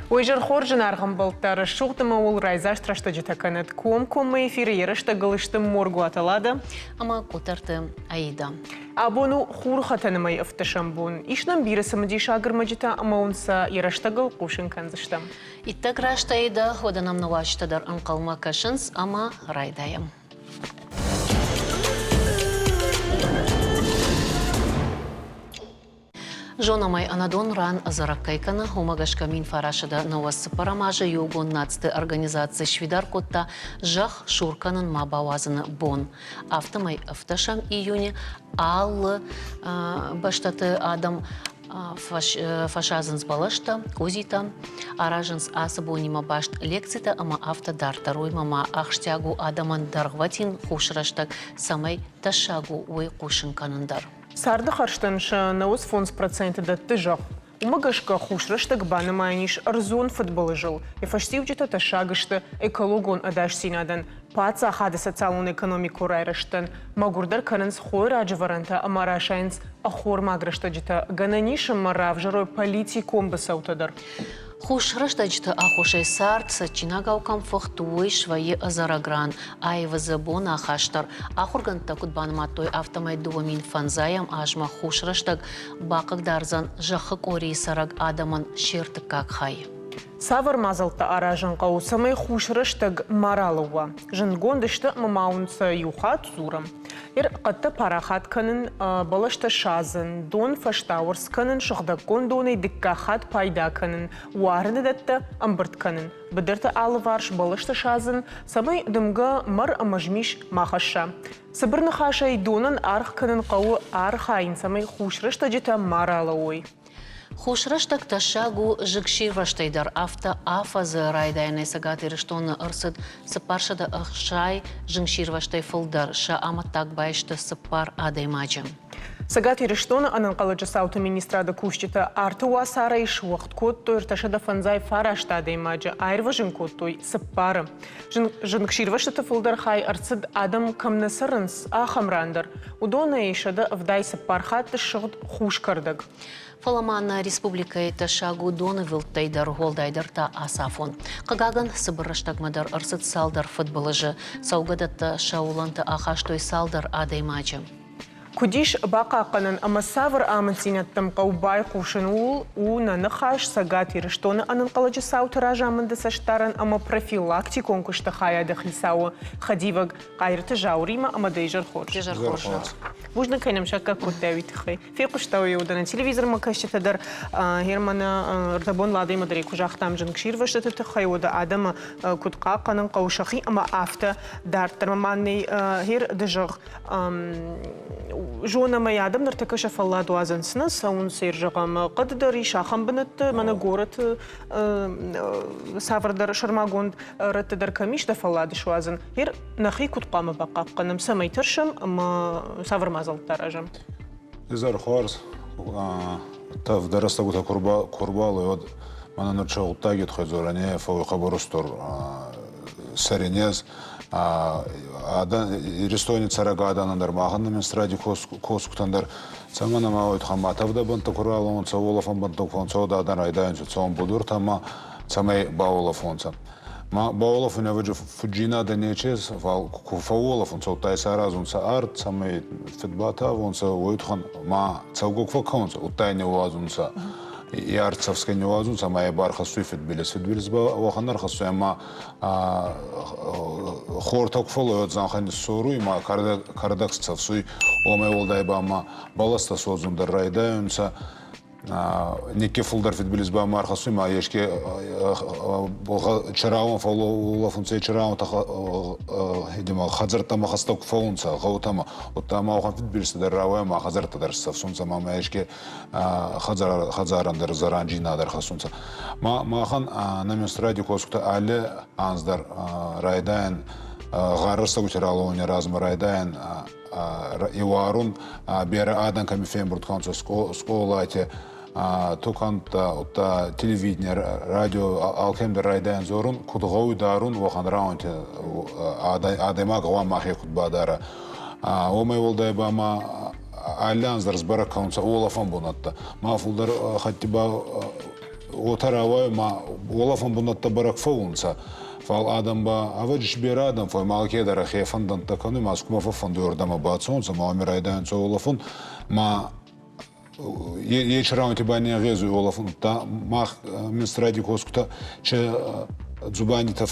Уый зӕрхор зынаргъ ӕмбӕлттӕ, рӕсугъд ӕмӕ уыл райдзаст рӕстӕджытӕ кӕнӕд. Комкоммӕ эфиры йӕ рӕстӕгыл сты Моргуаты Лада ӕмӕ Къутӕрты Аида. Абон у хурхӕтӕны мӕй ӕвддӕсӕм бон. Ис нӕм бирӕ цымыдисаг ӕрмӕджытӕ ӕмӕ уын сӕ йӕ рӕстӕгыл хъусын кӕндзыстӕм. Иттӕг раст Аида, уӕдӕ нӕм нӕ уазджытӕ дӕр ӕнхъӕлмӕ кӕсынц ӕмӕ райдайӕм. Зонӕм ӕй, ӕнӕдон ран ӕдзӕрӕг кӕй кӕны, уымӕ гӕсгӕ 1994 азы Иугонд Нациты Организаци сфидар кодта зӕхх сур кӕнын ма бауадзыны бон. Афтӕмӕй ӕвдӕсӕм июны алы бӕстӕты адӕм фӕсадзынц бӕлӕстӕ, къудзитӕ, аразынц ацы бонимӕ баст лекцитӕ ӕмӕ афтӕ дарддӕр. Уыимӕ ма ахсджиаг у адӕмӕн дӕргъвӕтин хус рӕстӕг, цӕмӕй тӕссаг у, уый хъусын кӕнын дӕр. Царды хӕрзтӕн сӕ 95% дӕтты зӕхх. Уымӕ гӕсгӕ хус рӕстӕг банымайӕн ис ӕрдзон фыдбылызыл. Йӕ фӕстиуджытӕ тӕссаг сты экологон ӕдасдзинадӕн, паддзахады социалон-экономикон райрӕзтӕн, мӕгуырдӕр кӕнынц хойраджы вӕрӕнтӕ ӕмӕ расайынц ӕххормаг рӕстӕджытӕ, гӕнӕн ис ӕмӕ равзӕрой политикон быцӕутӕ дӕр. Хус рӕстӕджыты аххосӕй цард цӕджджинагау кӕм фыхт, уый свӕййы ӕдзӕрӕг ран, аивы дзы бонахаст дӕр. Ахуыргӕндтӕ куыд банымадтой, афтӕмӕй 2005 азмӕ хус рӕстӕг бахъыгдардзӕн зӕххы къорийы цӕрӕг адӕмӕн се ртыккаг хай. Цавӕр мадзӕлттӕ аразын хъӕуы, цӕмӕй хус рӕстӕг ма ралӕууа? Зындгонд сты ӕмӕ ма уын сӕ иу хатт дзурӕм. Ер хъӕдтӕ парахат кӕнын, бӕлӕстӕ садзын, дон фӕстауӕрц кӕнын, сыгъдӕггонд донӕй дыккаг хатт пайда кӕнын, уарыны дӕттӕ ӕмбырд кӕнын, быдырты алыварс бӕлӕстӕ садзын, цӕмӕй дымгӕ мӕр ӕмӕ змис ма хӕсса. Цыбыр ныхасӕй, донӕн аргъ кӕнын хъӕуы архайын, цӕмӕй хус рӕстӕджытӕ ма ралӕууой. Хус рӕстӕг тӕссаг у зыгсирвӕзтӕй дӕр. Афтӕ афӕдзы райдайӕнӕй Цӕгат Ирыстоны ӕрцыд 460 зынгсирвӕзтӕй фылдӕр. Сӕ амӕттаг баисты цыппар адӕймаджы. Цӕгат Ирыстоны ӕнӕнхъӕлӕджы цауты министрады кусджытӕ арты уацарӕй суӕгъд кодтой 359 адӕймаджы, аирвӕзын кодтой цыппары. Зынгсирвӕзтыты фылдӕр хай ӕрцыд, адӕм кӕм нӕ цӕрынц, ахӕм ран дӕр. Уыдонӕй 174 хатты ссыгъд хус кӕрдӕг. Фӕлӕ ма нӕ республикӕйы тӕссаг у донывылдтӕй дӕр, уӕлдайдӕр та ацафон. Хъыгагӕн, цыбыр рӕстӕгмӕ дӕр ӕрцыд цалдӕр фыдбылызы. Цӕугӕдӕттӕ сӕ уылӕнты ахастой цалдӕр адӕймаджы. Куыд ис бахъахъхъӕнӕн ӕмӕ цавӕр амынддзинӕдтӕм хъӕуы байхъусын, ууыл у нӕ ныхас Цӕгат Ирыстоны ӕнӕнхъӕлӕджы цауты разамынды цӕстдарӕн ӕмӕ профилактикон куысты хайады хицауы хӕдивӕг Хъайырты Зауыримӕ ӕмӕ дӕ изӕр хорз. Изӕр хорз. Бузныг, кӕй нӕм саккаг кодтай, уый тыххӕй. Фехъуыстӕуы уыдонӕн телевизормӕ кӕсджытӕ дӕр. Германы рдӕбон Ладӕимӕ дӕр куы загътам зынгсирвӕзтыты тыххӕй, уӕдӕ адӕмы куыд хъахъхъӕнын хъӕуы сӕхи ӕмӕ афтӕ дарддӕр. Ма нӕ гер ды зӕгъ, зонӕм ӕй, адӕм ныртӕккӕ сӕ фӕллад уадзынц, нӕ цӕуынц, зӕгъӕм, хъӕды дӕр ис ахӕм бынӕтты, мӕнӕ горӕты цавӕрдӕр сӕрмагонд рӕтты дӕр кӕм ис дӕ фӕллад суадзын. Гер нӕхи куыд хъуамӕ бахъахъхъӕнӕм, цӕмӕй тӕрсӕм ӕмӕ цавӕр мадзӕлттӕ аразӕм? Изӕр хуарз. Тӕвдӕ рӕстӕгутӕ ку рбалӕй, уӕд мӕнӕ нур ча гъуддаги туххӕй дзорӕн, е фӕууй хъӕбӕр устур сӕринез. Адӕн Иристони цӕрӕг адӕнӕн дӕр, махӕн нӕ министради косгутӕн дӕр, цӕмӕн ӕма уой туххӕн ма тӕвдӕ бӕнттӕ ку ралӕуонцӕ, уолӕфӕн бӕнттӕ ку фӕуонцӕ, уӕд адӕн райдайунцӕ цӕун будуртӕмӕ, цӕмӕй бауолӕфонцӕ. Ма бауолӕфун ӕвӕджи фуддзийнадӕ нечи, фал ку фӕууолӕфунцӕ, удта исаразунцӕ арт, цӕмӕй фуд батавунцӕ, уой туххӕн ма цӕугӕ ку фӕккӕнунцӕ, удта ӕй не уадзунцӕ. И арт цӕфсгӕ не уадзунцӕ ӕма е ба ӕрхӕссуй фидбилиз. Фидбилиз ба уӕхӕн ӕрхӕссуй ӕма хортӕ ку фӕллойуӕд зӕнхӕ ниссоруй ма кӕрдӕг цӕфсуй, уомӕй уӕлдай ба ма бӕлӕстӕ содзун дӕр райдайунцӕ. Никки фулдӕр фидбилиз ба ма ӕрхӕссуй ма еске чырауон фӕллолӕфунцӕ чырауонтӕ хӕдзӕрттӕмӕ хӕстӕг ку фӕуунцӕ гъӕутӕмӕ, удта ма уӕхӕн фидбилизтӕ дӕр рауайа ма хӕдзӕрттӕ дӕр сцӕфсунцӕ ма ма еске хӕдзарӕн дӕр зӕранджийнадӕ ӕрхӕссунцӕ. Ма махӕн нӕ министради косгутӕ алли анз дӕр райдайӕн гъар рӕстӕгути ралӕууни размӕ райдайӕн иуарун берӕ адӕн кӕми фембурд кӕнунцӕ скъолати, тукӕнттӕ, удта телевидение, радио алкӕм дӕр райдайӕн дзорун, куд гъӕуй дарун, уӕхӕн рауӕнти адӕймаг гъӕуама ӕхе куд бадара. Уомӕй уӕлдай ба ма алли анз дӕр сбӕрӕг кӕнунцӕ уолӕфӕн бунӕттӕ. Ма фулдӕр хатти ба Уотӕ рауайуй ма уолӕфӕн бунӕттӕ бӕрӕг фӕуунцӕ. Фал адӕм ба, ӕвӕджи берӕ адӕм фӕууй, ма алкедӕр ӕхе фӕндӕнттӕ кӕнуй, ма кумӕ фӕффӕндуй, уордӕмӕ бацӕунцӕ, ма уоми райдайунцӕ уолӕфун, ма ечи рауӕнти ба не гъезуй уолӕфун. Удта мах Минстради косгутӕ че дзубандитӕ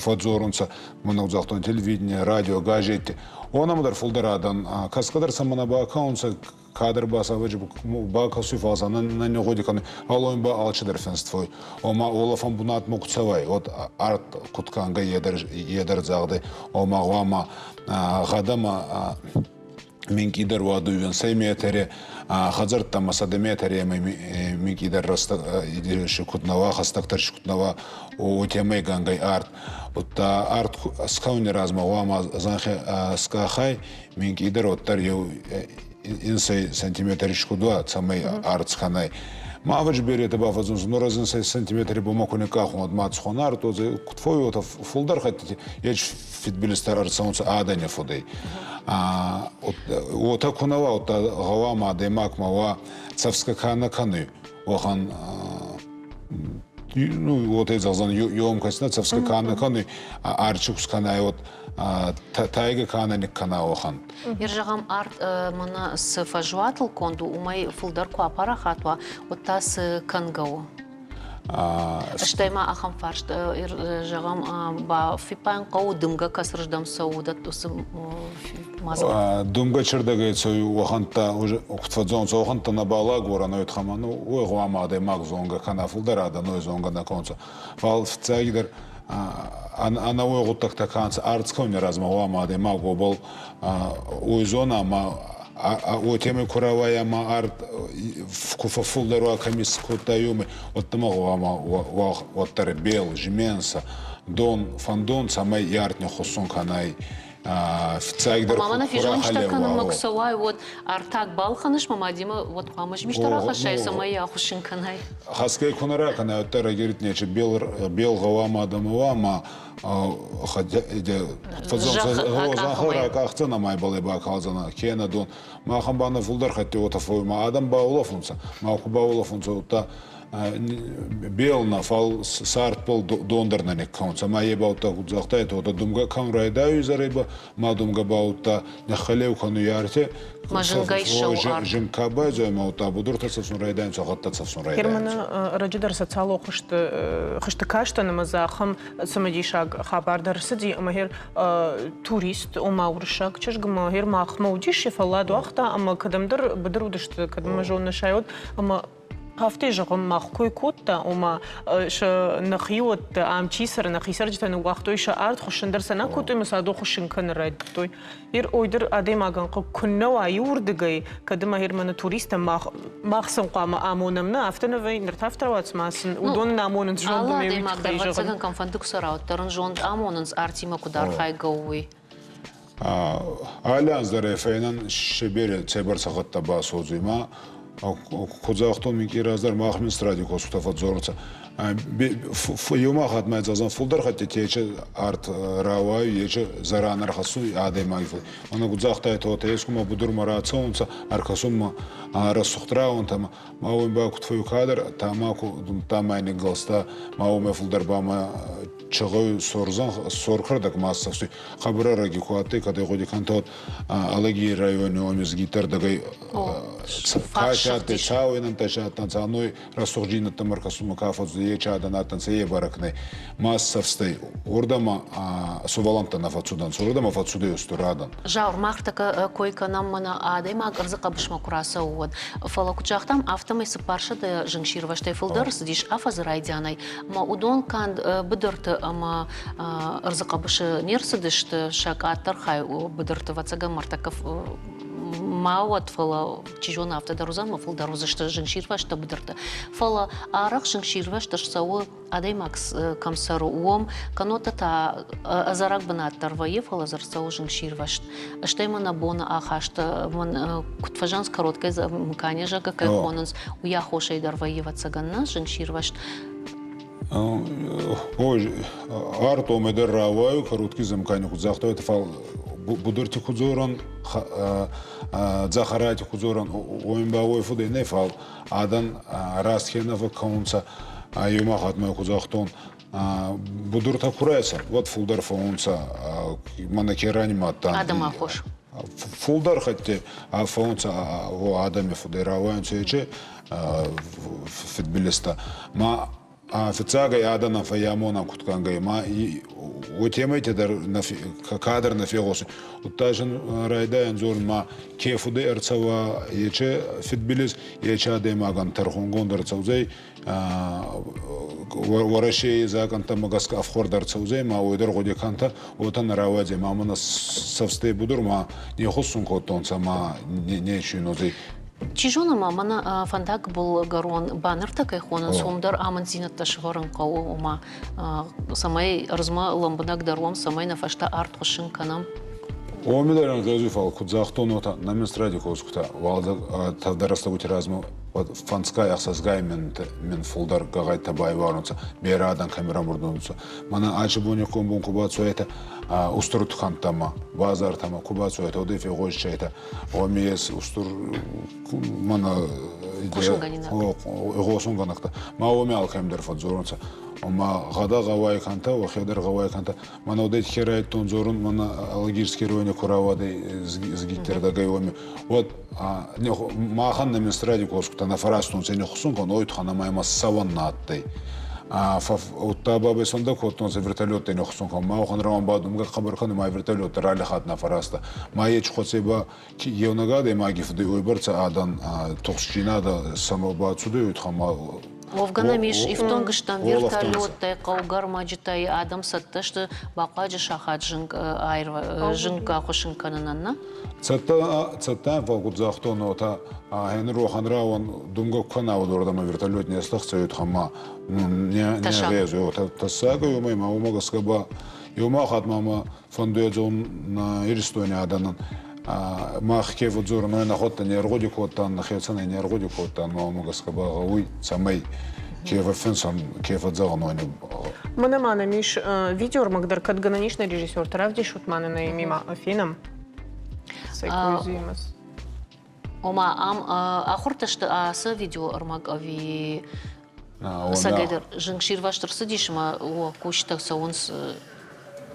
фӕдздзорунцӕ, мӕнӕ загътон телевидение, радио, газетти. Уонӕмӕ дӕр фулдӕр адӕн кӕсгӕ дӕр сӕмӕ нӕ бакӕнунцӕ, кадр басавӕджы бакӕсуй, фал сӕ нӕ не гъуди кӕнуй. Аллоин ба алчидӕр финст фӕууй. Ома уолӕфӕн бунатмӕ ку цӕуай, уӕд арт куд кӕнгӕ е дӕр загъдӕй. Ома гъуама гъӕдӕмӕ минкъийдӕр уа дуйвинсӕй метри, хӕдзӕрттӕмӕ 100 метремӕ минкъийдӕр рӕстӕг куд нӕ уа, хӕстӕгдӕр куд нӕ уа, уотемӕй гӕнгӕй арт. Удта арт скӕуни размӕ гъуама зӕнхи скъахай минкъийдӕр уӕддӕр еу инсӕй сантиметри куд уа, цӕмӕй арт скӕнай. Ма ӕвӕджи беретӕ бафӕдзунцӕ, нур ӕз инсӕй сантиметри бумӕ ку никкъахун, уӕд ма цухан арт уодзӕй, куд фӕууй, уотӕ фулдӕр хӕттити еч фидбилизтӕ ӕрцӕунцӕ адӕни фудӕй. Уотӕ ку нӕ уа, уӕдта гъӕуама адӕймаг ма уа, цӕфсгӕ ка нӕ кӕнуй, уӕхӕн ну, уотӕ зӕгъдзӕн, ёмкость нӕ цӕфсгӕ ка нӕ кӕнуй, арчукс кӕнай, вот тайгӕ ка нӕ никкӕна, уӕхӕн. Ер зӕгъӕм, арт мӕнӕ цы фӕзуатыл конд у, уымӕй фылдӕр куы апарахат уа, уӕд та цы кӕнгӕ у? Стӕй ма ахӕм фарст, зӕгъӕм, бафиппайын хъӕуы, дымгӕ кӕцырдӕм цӕуы, уыдӕтты уыцы мадзал. Дымгӕ чердӕгӕй цӕуы, уӕхӕнттӕ куд фӕдзӕунцӕ, уӕхӕнттӕ нӕбал агорӕн, уой ну, уой гъуама адӕймаг зонгӕ кӕна, фулдӕр адӕн уой зонгӕ нӕ кӕнунцӕ. Фал фиццагидӕр ӕнӕуой гъуддӕгтӕ ка нцӕ, арц кӕуни размӕ гъуама адӕймаг уобӕл уой зона ма уотемӕй ку рауайа ма арт ку фӕффулдӕр уа кӕми кодта еуме, уӕдта гъуама уӕддӕр бел, жменса, дон, фӕндон, цӕмӕй и арт ниххуссун кӕнай. Фиццагдӕр Мама на физонджытӕ кӕнынмӕ куы цӕуай, уӕд артаг балхӕныс, мӕ мадимӕ уӕд хъуамӕ змистӕ рахӕссай, цӕмӕй йӕ ахуыссын кӕнай. Хӕсгӕ ку нӕ ракӕнай, уӕддӕр ӕгирид нечи бел, бел гъӕуама адӕмӕ уа, ма зӕххыл ракъахдзӕн ӕма ибӕл бакалдзӕнӕ, кенӕ дон. Махӕн ба нӕ фулдӕр хатти уотӕ фӕууй, ма адӕм баулӕфунцӕ, ма ку баулӕфунцӕ, удта бел нӕ, фал цардбӕл дон дӕр нӕ никкӕунцӕ. Ма е баудта куд загътай, то думгӕ кӕм райдайуй изӕрӕй ба, ма думгӕ баудта ниххӕлеу кӕнуй арте. Ма зынгӕй ссӕуы арт. Зынг ка байзайы, ма удта будуртӕ цӕфсун райдайунцӕ, гъӕдтӕ цӕфсун райдайунцӕ. Германы ӕрӕджы дӕр социалон хызты хызты кастӕн ӕмӕ дзы ахӕм цымыдисаг хабар дӕр ӕрцыди, ӕмӕ гьер турист, ома уырыссаг чызг ӕмӕ гьер махмӕ уыдис, йӕ фӕллад уагъта ӕмӕ кӕдӕмдӕр быдыр уыдысты, кӕдӕм зоны сӕ ӕмӕ афтӕ зӕгъӕм, мах кой кодта, ома сӕ нӕхиуӕттӕ ам чи цӕры, нӕхи цӕрджытӕ ныууагътой сӕ арт, хуыссын дӕр сӕ нӕ кодтой ӕмӕ сӕ адон хуыссын кӕнын райдыдтой. Ир ойдӕр адӕймагӕн хъыг куыннӕ уа иуырдыгӕй, кӕд ӕмӕ ир мӕнӕ туристтӕ мах сын хъуамӕ амонӕм, нӕ афтӕ нӕ вӕййы, ныр та афтӕ рауад, цыма сын уыдон нӕ амонынц зонд Алы адӕймаг дӕр, ӕвӕццӕгӕн, кӕмфӕнды куы цӕра, уӕддӕр ын зонд амонынц, артимӕ куыд архайгӕ у, уый. Али анз дӕр фӕйнӕн Сибири цӕйбӕрцӕ гъӕдтӕ басодзуй ма куд загътон минкъий раздӕр мах министради косгутӕ фӕдздзорунцӕ. Еума хатт ма зӕгъдзӕн, фулдӕр хӕттити ечи арт рауайуй, ечи зӕран ӕрхӕссуй адӕймаги. Мӕнӕ куд загътайтӕ, уотӕ ескумӕ будурмӕ рацӕунцӕ, ӕркӕсунмӕ рӕсугъд рауӕнтӕмӕ. Ма уой ба куд фӕууй тамаку думдта ма ниггӕлста, ма уомӕй фулдӕр ба ма чыгъой сорзан соркӕрдӕг ма ссӕфсуй. Хъӕбӕр ӕрӕги ку адтӕй, кӕд ӕй гъуди кӕнтӕ, Алагири райони омезгитӕрдӕгӕй кашатте цауӕнӕнтӕ садтӕнцӕ, аной рӕсугъдзийнӕдтӕмӕ ӕркӕсунмӕ ка фӕццудӕй, е чадӕн адтӕнцӕ, е бӕрӕг нӕй. Ма ссӕфстӕй. Уордӕмӕ сувӕллӕнттӕ нӕ фӕццудӕнцӕ, уордӕмӕ фӕццудӕй устур адӕн. Заур, мах тӕккӕ кой кӕнӕм мӕнӕ адӕймаг ӕрдзы хъӕбысмӕ куы рацӕуы, уӕд. Фӕлӕ куыд загътам, афтӕмӕй 400 зынгсирвӕзтӕй фылдӕр цыдис афӕдзы райдианӕй. Ӕмӕ уыдон канд быдырты ӕмӕ ӕрдзы хъӕбысы не рцыдысты, сӕ къаддӕр хай быдырты, ӕвӕццӕгӕн, мӕрдтӕккӕ ма уӕд, фӕлӕ чи зоны, афтӕ дӕр уыдзӕн, ӕмӕ фылдӕр уыдзысты зынгсирвӕзттӕ быдырты. Фӕлӕ арӕх зынгсирвӕзт ӕрцӕуы адӕймаг кӕм цӕры, уым, кӕннод та ӕдзӕрӕг бынат дӕр вӕййы, фӕлӕ дзы ӕрцӕуы зынгсирвӕзт. Стӕй мӕнӕ боны ахаст, куыд фӕзӕгъынц, короткое замыкание, зӕгъгӕ, кӕй хонынц, уый аххосӕй дӕр вӕййы, ӕвӕццӕгӕн, нӕ зынгсирвӕзт. Ой, артомӕ дӕр рауайы, короткий замыкание куыд загътай, фал Будурти ку дзорӕн, дзӕхӕрати ку дзорӕн, уойн ба уой фудӕй нӕ, фал адӕн раст хе нӕ фӕккӕнунцӕ. Еума хатт ма ку загътон, будуртӕ ку райсӕн, уӕд фулдӕр фӕуунцӕ, мӕнӕ ке ранимадтан. Адӕм аххос. Фулдӕр хатти фӕуунцӕ адӕми фудӕй рауайунцӕ ечи фидбилизтӕ. Ма фиццагӕй адӕнӕн фӕййамонӕн куд кӕнгӕй, ма уотемӕйти дӕр кадӕр нӕ фегъосуй. Удта син райдайӕн дзорун, ма ке фудӕй ӕрцӕуа ечи фидбилиз, ечи адӕймагӕн тӕрхонгонд ӕрцӕудзӕй, Уӕрӕсейы закъӕнттӕмӕ гӕсгӕ ӕфхуӕрд ӕрцӕудзӕй, ма уой дӕр гъуди кӕнтӕ, уотӕ нӕ рауадзӕй, ма мӕнӕ цӕфстӕй будур ма не хуссун кодтонцӕ, ма не исуйнодзӕй. Чи зоны ма мӕнӕ фӕндаг былгӕрон баннертӕ кӕй хонынц, уым дӕр амынддзинӕдтӕ сӕвӕрын хъӕуы, ома цӕмӕй ӕрдзмӕ лӕмбынӕгдӕр уӕм, цӕмӕй нӕ фӕстӕ арт хуыссын кӕнӕм. Уоми дӕр ӕнгъезуй, фал куд загътон, уотӕ нӕ министради косгутӕ уалдзӕг тӕвдӕ рӕстӕгути размӕ уӕд фӕндзгай, ӕхсӕзгай мин фулдӕр гӕгъӕдтӕ байварунцӕ, берӕ адӕн кӕми рамурдунцӕ. Мӕнӕ ачи бониккон бон ку бацуайтӕ устур тукӕнттӕмӕ, базартӕмӕ ку бацуайтӕ, уӕд фегъосчайтӕ, уоми ес устур мӕнӕ игъосунгӕнӕгтӕ. Ма уоми алкӕмдӕр фӕдздзорунцӕ. Ома гъӕдӕ гъӕуай кӕнтӕ, уӕхе дӕр гъӕуай кӕнтӕ. Мӕнӕ уодӕй хе райдтон дзорун, мӕнӕ Алагирский райони ку рауадӕй згиттердӕгӕй уоми. Уӕд махӕн нӕ министради косгутӕ нӕ фӕразтонцӕ не хусун кӕнун, ой туххӕн ӕма имӕ цӕуӕн на адтӕй. Удта бабӕй сондӕ кодтонцӕ вертолеттӕй не хусун кӕнун. Ма уӕхӕн рауӕн ба думгӕ хъӕбӕр кӕнун, ма вертолеттӕ ралӕхат нӕ фӕразта. Ма ечи хуӕцӕй ба еунӕг адӕймаги фудӕй уойбӕрцӕ адӕн тухстдзийнадӕ сӕмӕ бацудӕй, уой туххӕн ма. Уӕвгӕ нӕм ис ифтонг стӕм вертолеттӕй, хъӕугӕрмӕджытӕй, адӕм цӕттӕ сты бахъуаджы сахат зынг зынг ахуыссын кӕнынӕн, нӕ? Цӕттӕ, цӕттӕ, фал куд загътон, уотӕ хӕн рохӕн рауӕн думгӕ ку кӕна, уӕд вертолет не стӕхдзӕй, уотӕ ма не гъезуй, уотӕ тӕссаг ӕй уомӕй ма уомӕ гӕсгӕ ба еума хатт ма мӕ фӕндуй дзон Иристони адӕнӕн мах ке фӕдздзорӕн, уой нӕхуӕдтӕ не ргъуди кодтан, нӕхецӕн не ргъуди кодтан, ма уомӕ гӕсгӕ ба гъӕуй, цӕмӕй ке фӕффинсӕн, ке фӕдзӕгъӕн, уони. Мӕнӕ ма нӕм ис видеоӕрмӕг дӕр, кӕд гӕнӕн ис нӕ режиссертӕ равдисут ма нын ӕй мимӕ фенӕм. Ома ам ахуыртӕ сты ацы видеоӕрмӕг ӕви ӕцӕгӕйдӕр зынгсирвӕзт ӕрцыдис ӕмӕ кусджытӕ цӕуынц.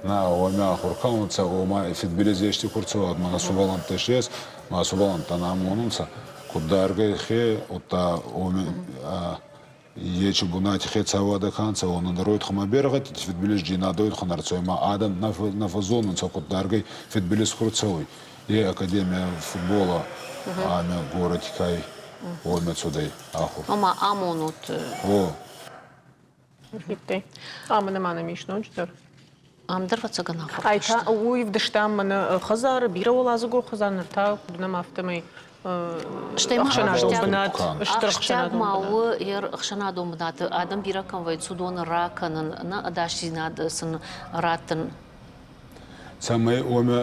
На, уоми ахур кӕнунцӕ, ома фидбилиз ести ку рцӕуӕд, мӕнӕ сувӕллӕнттӕ ес, ма сувӕллӕнттӕн амонунцӕ, куд даргӕй хе, удта уоми ечи бунати хецауадӕ ка нцӕ, уонӕн дӕр уой туххӕй берӕгъӕти фидбилиз джийнадӕ уой туххӕн ӕрцӕуй, ма адӕм нӕ фӕззонунцӕ, куд даргӕй фидбилиз ку рцӕуй. Е академия футбола ами горӕти кай уомӕ цудӕй ахур. Ома амонут. О. Ӕмӕ ма нӕм ис ноджыдӕр. Ам дӕр ӕвӕццӕгӕн ахуыр. Ай та уый вдыстам мӕнӕ хӕдзары, бирӕуӕладзыгон хӕдзар, ныр та куыд нӕм афтӕмӕй Стӕй ма ӕхсӕнадон бынат, стыр ахсджиаг ма у ӕхсӕнадон бынаты адӕм бирӕ кӕм вӕййынц, уыдоны ракӕнын, нӕ ӕдасдзинад сын раттын. Цӕмӕй уомӕ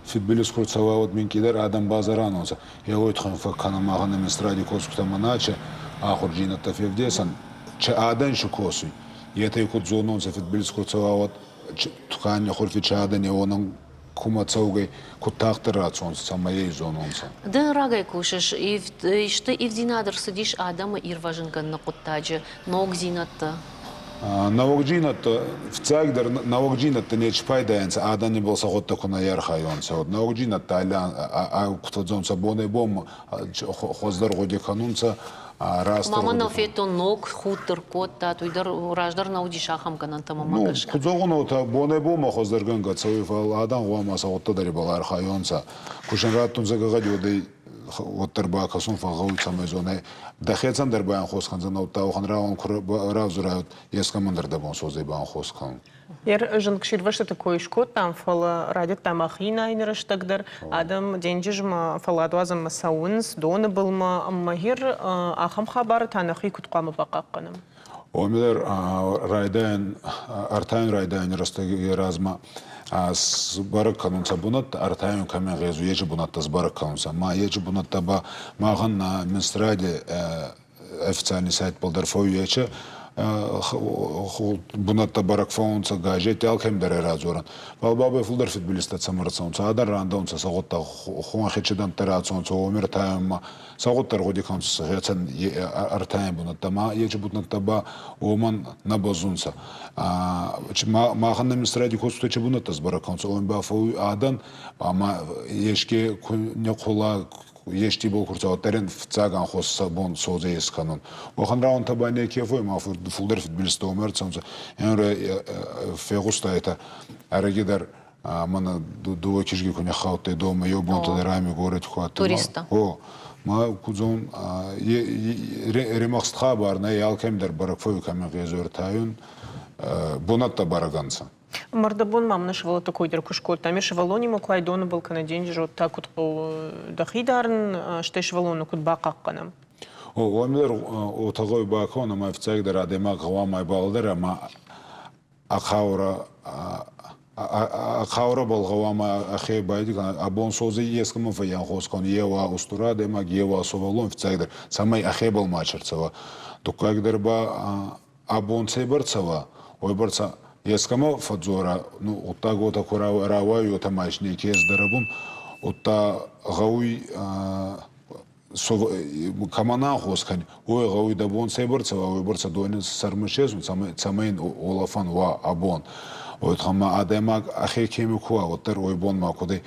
фидбилиз ку рцӕуа, уӕд минкъийдӕр адӕм базаранонцӕ. Еуей туххӕн фӕккӕнӕн махӕн администради косгутӕмӕ наче ахурдзийнӕдтӕ февдесӕн, чи адӕн си косуй, етӕ куд зононцӕ фидбилиз ку рцӕуа, уӕд тукани хурфи чи адӕн е уонӕн кумӕ цӕугӕй, куд тагъддӕр рацӕуонцӕ, цӕмӕй ӕй зононцӕ. Ды рагӕй кусыс, исты ивддзинад ӕрцыдис адӕмы ирвӕзынгӕныны хъуыддаджы, ногдзинӕдтӕ? Нӕуӕгдзийнӕдтӕ, фиццагдӕр нӕуӕгдзийнӕдтӕ нечи пайдайӕнцӕ, адӕни бал сӕ гъудтӕ ку нӕ архайонцӕ. Нӕуӕгдзийнӕдтӕ куд фӕдздзонцӕ бонӕй-бонмӕ хуӕздӕр гъуди кӕнунцӕ, растдӕр. Мама нӕ федтон ног худт ӕркодтат, уый дӕр раздӕр нӕ уыдис ахӕм гӕнӕнтӕ мӕмӕ Ну, гӕсгӕ. куд зӕгъун, уотӕ бонӕй-бонмӕ хуӕздӕргӕнгӕ цӕуй, фал адӕн гъӕуама сӕ гъудтӕ дӕр ибӕл архайонцӕ. Ку син раттунцӕ гӕгъӕди, уӕд ӕй уӕддӕр бакӕсун фӕгъгъӕуй, цӕмӕй зонай, дӕхецӕн дӕр баанхос кӕндзӕнӕ, удта уӕхӕн рауӕн ку равзурай, ескӕмӕн дӕр дӕ бон суодзӕй баанхос кӕнун. Зынгсирвӕзтыты кой скодтам, фӕлӕ райдыдтам ӕхи найыны рӕстӕг дӕр. Адӕм денджызмӕ фӕлладуадзӕнмӕ цӕуынц, доны былмӕ ӕмӕ гъер ахӕм хабары та нӕхи куыд хъуамӕ бахъахъхъӕнӕм? Уомӕ дӕр райдайӕн, ӕртайӕн райдайӕни рӕстӕги размӕ сбӕрӕг кӕнунцӕ бунӕттӕ, ӕртайӕн кӕми гъезуй, ечи бунӕттӕ сбӕрӕг кӕнунцӕ. Ма ечи бунӕттӕ ба махӕн на Минстради официальный сайтбӕл дӕр фӕууй ечи. Бунӕттӕ бӕрӕг фӕуунцӕ газетти, алкӕмидӕр ӕй радзорӕн. Фал бабӕй фулдӕр фидбилизтӕ цӕмӕ рцӕунцӕ, адӕн рандӕунцӕ сӕ гъуддаг хуӕнхи чидӕнттӕ рацӕунцӕ, уоми ӕртайунмӕ сӕ гъуддӕр гъуди кӕнунцӕ сӕхецӕн ӕртайӕн бунӕттӕ, ма ечи бунӕттӕ ба уомӕн нӕ бӕззунцӕ. Махӕн нӕ министради косгутӕ чи бунӕттӕ сбӕрӕг кӕнунцӕ, уоми ба фӕууй адӕн ӕма еске ку не хъула ести бол курцауттӕрен фиццаг анхос сӕ бон содзӕ искӕнун. Уӕхӕн рауӕнтӕ ба неке фой, ма фулдӕр фидбилизтӕ уомӕ ӕрцӕунцӕ. Ӕнӕ фегъустайтӕ ӕрӕги дӕр мӕнӕ дууӕ кизги ку ниххаудтӕй домӕ, еу бонтӕ дӕр ами горӕти ку адтӕй. Туристтӕ. О, ма кудзон ремӕхст хабар нӕй, алкӕми дӕр бӕрӕг фӕууй кӕми гъезур тайун, бунӕттӕ бӕрӕг ӕнцӕ. Мӕрдӕбон ма мын сывӕллӕтты кой дӕр куы скодтам. Ме сывӕллонимӕ куы айдоны был кӕнӕ денджызы уӕд та куыд хъӕуы дӕхи дарын, стӕй сывӕллоны куыд бахъахъхъӕнӕм? О, уоми дӕр отӕгъой бакӕун ӕма фиццагдӕр адӕймаг гъӕуама ибӕл ӕма ӕ хъаурӕбӕл гъӕуама ӕхе байдика абон содзи ескӕмӕн фӕййанхос кӕнун, еуа устур адӕймаг, еуа сувӕллон фиццагдӕр, цӕмӕй ӕхебӕл ма ӕрцӕуа. Дуккагдӕр ба абон цӕйбӕрцӕ уа, уойбӕрцӕ ескӕмӕ фӕдздзора, ну, гъуддаг уотӕ ку рауайуй, уотӕ ма неке ӕздӕрӕбун, удта гъӕуй кӕмӕн анхос кӕни, уой гъӕуй дӕ бон цӕйбӕрцӕ уа, уойбӕрцӕ дони сӕрмӕ сесун, цӕмӕй ин уолӕфӕн уа абон. Уой туххӕн ма адӕймаг ӕхе кеми ку уа, уӕддӕр уой бон ма кудӕй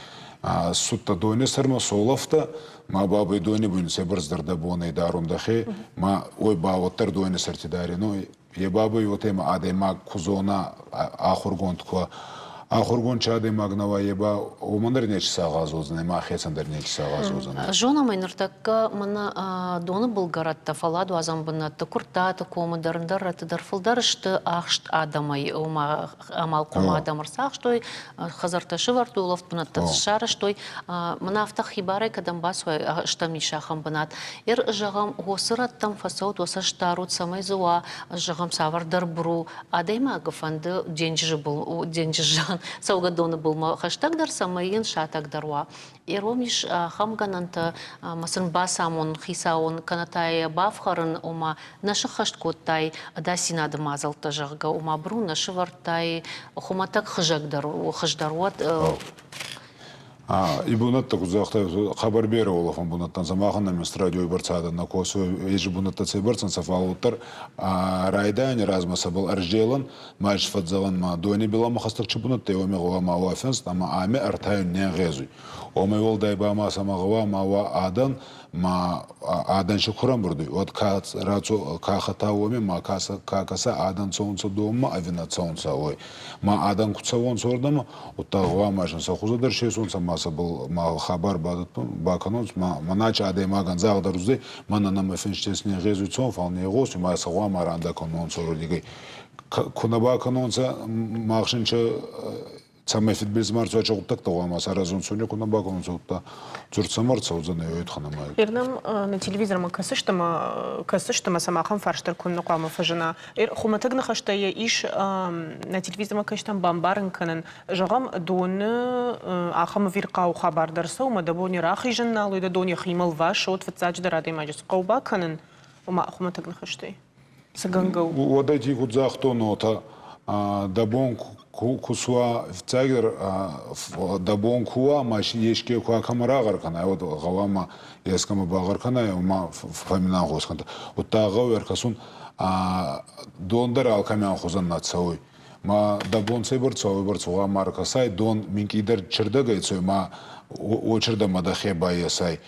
судта дони сӕрмӕ солӕфтӕ, ма бабӕй дони буни цӕйбӕрцдӕр дӕ бонӕй дарун дӕхе, ма уой ба уӕддӕр дони сӕрти дари. Ну, е бабӕй уотемӕ адӕймаг ку зона, ахургонд ку ахургонд чи адӕймаг нӕ уа, е ба уомӕн дӕр нечи сагъӕс уодзӕнӕй, ма хецӕн дӕр нечи сагъӕс уодзӕнӕй. Зонӕм ӕй ныртӕккӕ мӕнӕ доны былгӕрӕттӕ, фӕлладуадзӕн бынӕтты, Куырттаты комы дӕр, ӕндӕр рӕтты дӕр фылдӕр сты ахст адӕмӕй, ома амалхъом адӕм ӕрцахстой, хӕдзӕрттӕ сӕвӕрдтой, улӕфт бынӕттӕ сарӕзтой. Мӕнӕ афтӕ хибарӕй кӕдӕм бацуай, стӕм ис ахӕм бынат. Ер, зӕгъӕм, уыцы рӕттӕм фӕцӕут, уӕ цӕст дарут, цӕмӕй дзы уа, зӕгъӕм, цавӕрдӕр быру. Адӕймагы фӕнды денджызы был, денджызы цӕугӕдоны былмӕ хӕстӕгдӕр, цӕмӕй йын сатӕгдӕр уа. Ирон ис ахӕм гӕнӕнтӕ ӕмӕ сын бацамонын хицауон кӕнӕ та йӕ бафхӕрын, ома нӕ сыххӕст кодтай ӕдасдзинады мадзӕлттӕ, зӕгъгӕ, ома быру нӕ сывӕрдтай, хуымӕтӕг хызӕг дӕр хыздӕр уӕд. И бунӕттӕ куд загътай, хъӕбӕр берӕ уолӕфӕн бунӕттӕ нцӕ. Махӕн нӕ радиой бӕрцадӕ нӕ косуй, еци бунӕттӕ цӕйбӕрцӕ нцӕ, фал уӕддӕр райдайӕни размӕ сӕбӕл ӕрзелӕн, ма исфӕдзӕгъӕн, ма дойни билӕмӕ хӕстӕг чи бунӕттӕй, уоми гъӕуама уа финст ӕма ами ӕртайун не нгъезуй. Уомӕй уӕлдай ба ма сӕмӕ гъӕуама уа адӕн, ма адӕн си ку рамбурд уй, уӕд ка рацо ка хата уоми, ма ка кӕса адӕн цӕунцӕ донмӕ ӕви нӕ цӕунцӕ, уой. Ма адӕн ку цӕуонцӕ уордӕмӕ, удта гъӕуама сӕ хузӕ дӕр сесонцӕ, ма сӕбӕл ма хабар бакӕнонцӕ, ма маначи адӕймагӕн загъд ӕрцудӕй, мӕнӕ нӕмӕ финст не гъезуй цон, фал не гъосуй, ма сӕ гъӕуама рандӕ кӕнонцӕ уордигӕй. Ку нӕ бакӕнонцӕ, махсинчӕ цӕмӕй фидбилиз ма ӕрцӕуа гъуддӕгтӕ гъӕуама саразонцӕ, ку нӕ бакӕнонцӕ, удта дзурд цӕмӕ ӕрцӕудзӕнӕй, уой туххӕн ӕма Ирнӕм нӕ телевизормӕ кӕсыс ӕмӕ кӕсыс ӕмӕ сӕм ахӕм фарст дӕр куыннӕ хъуамӕ фӕзына. Хуымӕтӕг ныхӕстӕ йӕ ис нӕ телевизормӕ кӕсджытӕн бамбарын кӕнын. Зӕгъӕм, доны ахӕм ӕвирхъау хабар дӕр цӕуы, ӕмӕ дӕ бон йӕ рахизын нал у, дӕ дон йӕхимӕ лвасы, уӕд фыццаджыдӕр адӕймаджы цы хъӕуы бакӕнын, ома хуымӕтӕг ныхӕстӕй. Цы гӕнгӕ у? Уӕдӕй куд загътон, уотӕ дӕ бон ку суа, фиццагдӕр дӕ бон ку уа, ма еске ку кӕмӕ рагъӕр кӕнай, уӕд гъӕуама ескӕмӕ багъӕр кӕнай, ма фӕминагъос кӕнтӕ. Удта гъӕуй ӕркӕсун, дон дӕр алкӕми ӕнхузӕн нӕ цӕуй. Ма дӕ бон цӕйбӕрцӕ, уойбӕрцӕ гъӕуама ӕркӕсай, дон минкъийдӕр чердӕгӕй цӕуй, ма уочердӕмӕ дӕхе байесай.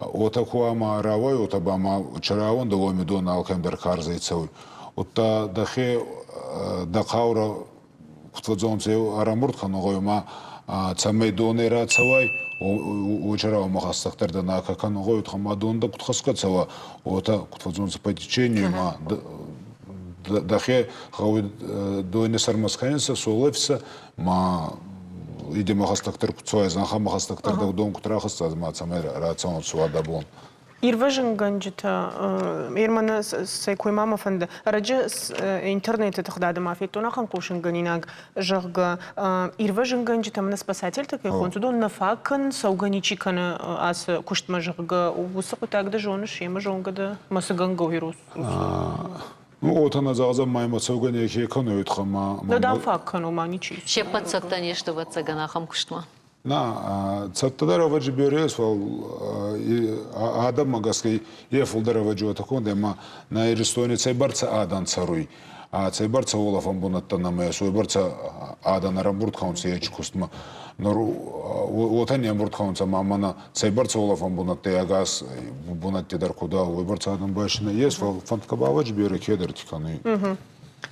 Уотӕ ку ӕма рауай, уотӕ ба ма чарауӕн дӕ уоми дон алкӕм дӕр карзӕй цӕуй. Удта дӕхе дӕ хъаурӕ куд фӕдзӕунцӕ, ӕрӕмбурд кӕнун гъӕуй ма цӕмӕй донӕй рацӕуай, уочарауӕмӕ хӕстӕгдӕр дӕ накӕ кӕнун гъӕуй, ма дон дӕ куд хӕсгӕ цӕуа, уотӕ куд фӕдзӕунцӕ по течению ма дӕхе гъӕуй дойни сӕрмӕ скӕнинцӕ, солӕфсӕ, ма идемӕ хӕстӕгдӕр куд цӕуай, зӕнхӕмӕ хӕстӕгдӕр дӕ дон куд рахӕсса, ма цӕмӕй рацӕуӕн суа дӕ бон. Ирвӕзынгӕнджытӕ, Ерманы сӕ кой ма мӕ фӕнды, ӕрӕджы интернеты тыгъдады ма федтон ахӕм хъусынгӕнинаг, зӕгъгӕ, ирвӕзынгӕнджытӕ мӕнӕ спасательтӕ кӕй хонынц, уыдон нӕ фаг кӕнынц, цӕугӕ ничи кӕны ацы куыстмӕ, зӕгъгӕ, уыцы хъуыддаг ды зоныс, йемӕ зонгӕ дӕ, мӕ цы гӕнгӕ у ирон? Ну, уотӕ нӕ зӕгъдзӕн, ма имӕ цӕугӕ неке кӕнуй, ма. Нӕ дам фаг кӕнун ма ничи. Се ппӕт цӕттӕ не сты, ӕвӕццӕгӕн, ахӕм куыстмӕ. На, цӕттӕ дӕр ӕвӕджи берӕ ес, фал адӕммӕ гӕсгӕ е фулдӕр ӕвӕджи уотӕ конд ӕма нӕ Иристони цӕйбӕрцӕ адӕн цӕруй, цӕйбӕрцӕ уолӕфӕн бунӕттӕ нӕмӕ ес, уойбӕрцӕ адӕн ӕрӕмбурд кӕнунцӕ ечи кустмӕ. Нур уотӕ не ӕмбурд кӕнунцӕ, ма мӕнӕ цӕйбӕрцӕ уолӕфӕн бунӕттӕ ӕгас бунӕтти дӕр куд уойбӕрцӕ адӕм байсинӕ ес, фал фӕндгӕ ба ӕвӕджи берӕ кедӕрти кӕнуй.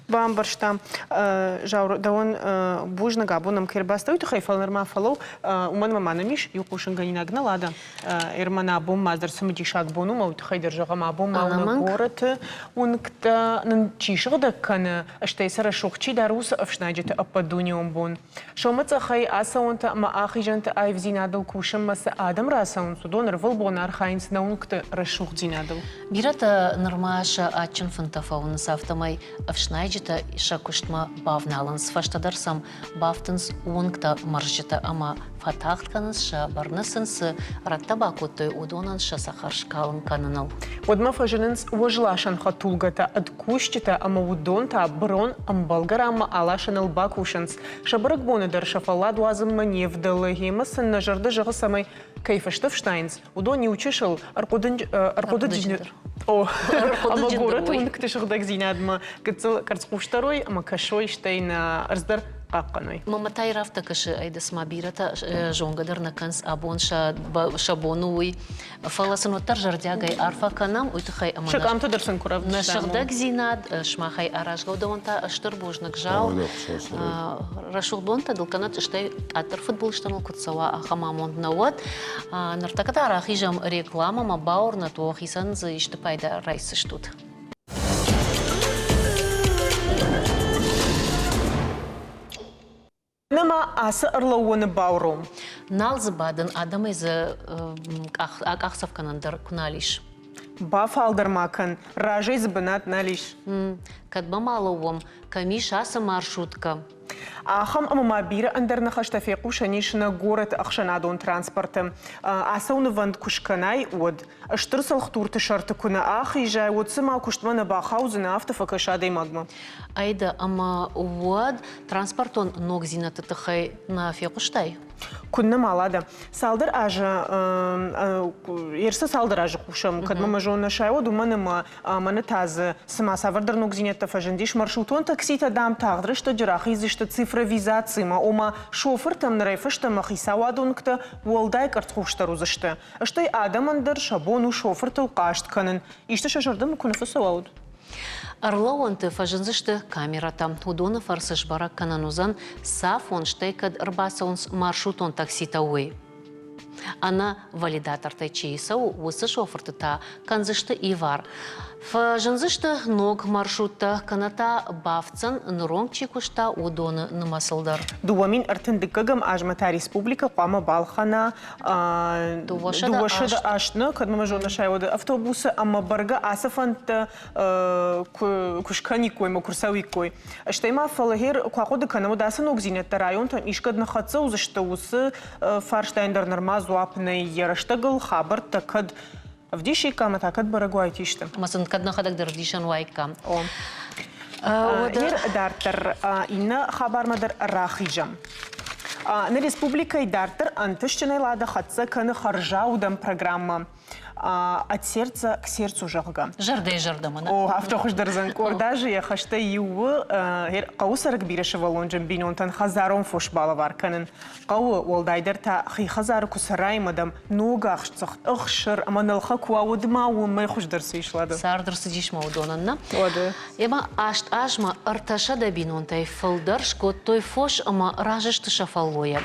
Бамбӕрстам. Заур, дӕуӕн бузныг абон ӕм кӕй ӕрбацыдӕ, уый тыххӕй, фӕлӕ нырма фӕлӕуу, уымӕн ӕмӕ ма нӕм ис иу хъусынгӕнинаг нӕ Лада. Ӕрмӕн абон ма дӕр цымыдисаг бон у, мӕ уый тыххӕй дӕр зӕгъӕм, абон ма нӕ горӕты уынгтӕ нын чи сыгъдӕг кӕны, стӕй сӕ рӕсугъд чи дары, уыцы ӕфснайджыты ӕппӕтдунеон бон. Сомыцъӕхӕй ацӕуӕнтӕ ӕмӕ ахизӕнты аивдзинадыл кусынмӕ цы адӕм рацӕуынц, уыдон ӕрвылбон архайынц нӕ уынгты рӕсугъддзинадыл. Бирӕтӕ нырма сӕ адджын фынтӕ фӕуынц, афтӕмӕй ӕфснайджытӕ сӕ куыстмӕ бавналынц, фӕстӕдӕр сӕм бафтынц уынгтӕ мӕрзджытӕ ӕмӕ фӕтагъд кӕнынц, сӕ бӕрны сын цы рӕттӕ бакодтой, уыдонӕн сӕ цӕхӕр скалын кӕныныл. Уӕдмӕ фӕзынынц уӕзласӕн хӕдтулгӕтӕ ӕд кусджытӕ ӕмӕ уыдон та бырон ӕмбӕлгӕ ранмӕ аласыныл бакусынц. Сӕ бӕрӕгбоны дӕр сӕ фӕллад уадзынмӕ не вдӕлы, гъемӕ сын нӕ зӕрдӕ зӕгъы, цӕмӕй кӕй фӕстӕ фснайынц, уыдон иучысыл ӕрхъуыдыджын О, ӕмӕ горӕты уынгты сыгъдӕгдзинадмӕ гыццыл къӕрцхъусдӕр уой ӕмӕ кӕсой, стӕй нӕ ӕрдз дӕр хъахъхъӕной. Мамӕ та афтӕ кӕсы, ай цыма бирӕтӕ зонгӕ дӕр нӕ кӕнынц абон сӕ бон у уый. Фӕлӕ сын уӕддӕр зӕрдиагӕй арфӕ кӕнӕм, уый тыххӕй ӕмӕ Сӕ къамтӕ дӕр сын куы нӕ сыгъдӕгдзинад сымахӕй аразгӕ у, дӕуӕн та стыр бузныг зал. Рӕсугъд бонтӕ дыл кӕнӕд, стӕй къаддӕр фыдбылызтӕ ныл куыд цӕуа, ахӕм амонд нӕ уӕд. Ныртӕккӕ та рахизӕм рекламӕмӕ, бауырнӕт уӕ, хицӕн дзы исты пайда райсдзыстут. Нӕма ацы ӕрлӕууӕны бауром. Нал дзы бадын, адӕмӕй дзы акъахдзӕф кӕнӕн дӕр куы нал ис. Бафалдӕр ма кӕн, разӕй дзы бынат нал ис. Кӕдмӕ ма лӕууӕм, кӕм ис ацы маршруткӕ? Ахӕм ӕмӕ ма бирӕ ӕндӕр ныхӕстӕ фехъусӕн ис нӕ горӕты ӕхсӕнадон транспорты. Ацӕуынвӕнд куы скӕнай, уӕд стыр цӕлхдурты сӕрты куы нӕ ахизай, уӕд цыма куыстмӕ нӕ бахаудзынӕ, афтӕ фӕкӕсы адӕймагмӕ. Айда, ӕмӕ уӕд транспортон ногдзинӕдты тыххӕй нӕ фехъуыстай? Куыннӕ ма, Лада. Цалдӕр азы, ерсы цалдӕр азы хъусӕм, кӕд мӕ зон нӕ сайод, уымӕн ӕмӕ мӕнӕ та дзы цыма цавӕрдӕр ногдзинӕдтӕ фӕзындис. Маршрутон такситӕ, дам, тагъд рӕстӕджы рахиздзысты цифровизацимӕ, ома шофыртӕм нырӕй фӕстӕмӕ хицауадон уынгтӕ уӕлдай къӕрцхъусдӕр уыдзысты. Стӕй адӕмӕн дӕр сӕ бон у шофыртыл хъаст кӕнын. Исты сӕ зӕрдӕмӕ куы нӕ фӕцӕуа, уӕд? Ӕрлӕууӕнты фӕзындзысты камерӕтӕ. Уыдоны фӕрцы сбӕрӕг кӕнӕн уыдзӕн, цафон, стӕй кӕд ӕрбацӕуынц маршрутон такситӕ, уый. Ӕнӕ валидатортӕй чи цӕуы, уыцы шофырты та кӕндзысты ивар. Фӕзындзысты ног маршруттӕ, кӕнӕ та бафтдзӕн, ныронг чи куыста, уыдоны нымӕцыл дӕр. 2032 азмӕ та республикӕ хъуамӕ балхӕна 208 нӕ, кӕд мӕ зоны сай автобусы ӕмӕ бӕргӕ ацы фӕндтӕ куы скӕниккой ӕмӕ куы рцӕуиккой. Стӕй ма фӕлӕ гъер куы ахъуыды кӕнӕм, уӕд ацы ногдзинӕдтӕ районтӕм искӕд ныххӕццӕ уыдзысты, уыцы фарстайӕн дӕр нырма дзуапп нӕй йӕ рӕстӕгыл хабӕрттӕ кӕд ӕвдисиккам ӕмӕ та кӕд бӕрӕг уаид исты. Ӕмӕ сын кӕд нӕхӕдӕг дӕр ӕвдисӕн уаиккам. О. Ныр дарддӕр иннӕ хабармӕ дӕр рахизӕм. Нӕ республикӕйы дарддӕр ӕнтыстджынӕй Лада хӕццӕ кӕны хӕрзаудӕн программӕ «От сердца к сердцу», зӕгъгӕ. Зӕрдӕйы зӕрдӕмӕ. О, афтӕ хуыздӕр дзӕн. Къорд азы йӕ хӕстӕй иу у хъӕуы цӕрӕг бирӕсывӕллонджын бинонтӕн хӕдзарон фос балӕвар кӕнын. Хъӕуы, уӕлдайдӕр та хи хӕдзары куы цӕрай ӕмӕ дӕм ног ахст цыхт, ӕхсыр ӕмӕ нӕлхӕ куы уа, уӕд ма уымӕй хуыздӕр цы ис, Лада? Цард ӕрцыдис ма уыдонӕн, нӕ? Уӕдӕ. Ӕмӕ 8 азмӕ 300 бинонтӕй фылдӕр скодтой фос ӕмӕ разы сты сӕ фӕллойӕ.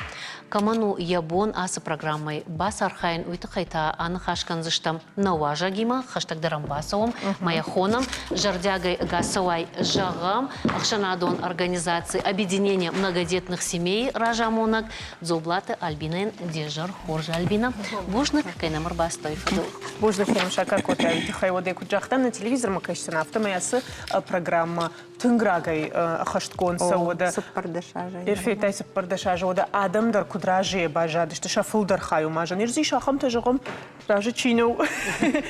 Кӕмӕн у йӕ бон ацы программӕйы бацархайын, уый тыххӕй та аныхас кӕндзыстӕм нӕ уазӕгимӕ, хӕстӕгдӕр ӕм бацӕуӕм, мӕ йӕ хонӕм, зӕрдиагӕй ӕгасцӕуай зӕгъӕм, ӕхсӕнадон организаци Объединение многодетных семей разамонӕг Дзоблаты Альбинӕйӕн де зӕр хорз, Альбина. Бузныг, кӕй нӕм ӕрбацыдтай фӕдыл. Бузныг, Ферм Сакар Котайы тыххӕй уӕдӕ куыд загътам, нӕ телевизормӕ кӕсдзӕн, афтӕмӕй ацы программӕ тынг рагӕй ӕххӕстгонд цӕуы. 14 азӕй. Эрфетай 14 азы уӕдӕ адӕм дӕр куыд разыйӕ баззадысты, сӕ фылдӕр хай уымӕ. Зын ис ахӕмтӕ, зӕгъӕм, разы чи нӕу. у,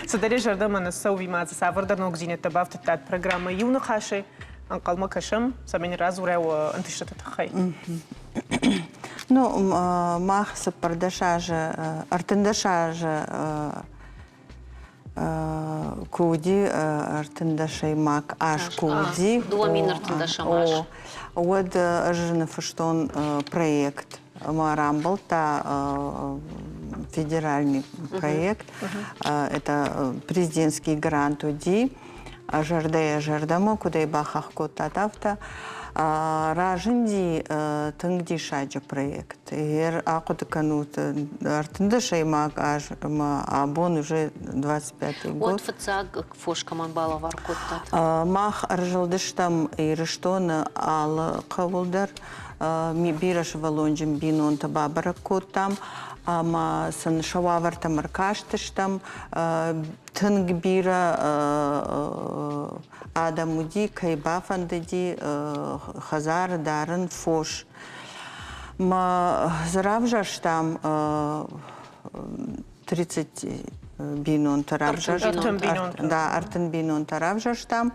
цыдӕр йӕ зӕрдӕмӕ нӕ цӕуы, ма дзы цавӕрдӕр ногдзинӕдтӕ бафтыдтат программӕ иу ныхасӕй. Ӕнхъӕлмӕ кӕсӕм, цӕмӕй нын радзурӕ уӕ ӕнтыстыты тыххӕй. Ну, мах 14 азы, 13 азы куы уыди ӕртындӕсӕймаг аз куы уыди, 2013 аз. Уӕд ӕз ныффыстон проект ӕмӕ рамбылдта федеральный проект. Это президентский грант уыди. Зӕрдӕйӕ зӕрдӕмӕ куыдӕй бахахх кодтат, афтӕ разынди тынг диссаджы проект. Ер ахъуыды кӕнут, ӕртындӕсӕймаг аз ӕмӕ абон уже 25 год. Уӕд фыццаг фос кӕмӕн балӕвар кодтат? Мах ӕрзылдыстӕм Ирыстоны алы хъӕуыл дӕр. Бирӕсывӕллонджын бинонтӕ бабӕрӕг кодтам ӕмӕ сын сӕ уавӕртӕм ӕркастыстӕм. Тынг бирӕ адӕм уыди, кӕй бафӕндыди хӕдзары дарын фос. Мӕ дзы равзӕрстам 30 бинонтӕ равзӕрстам. Да, 30 бинонтӕ равзӕрстам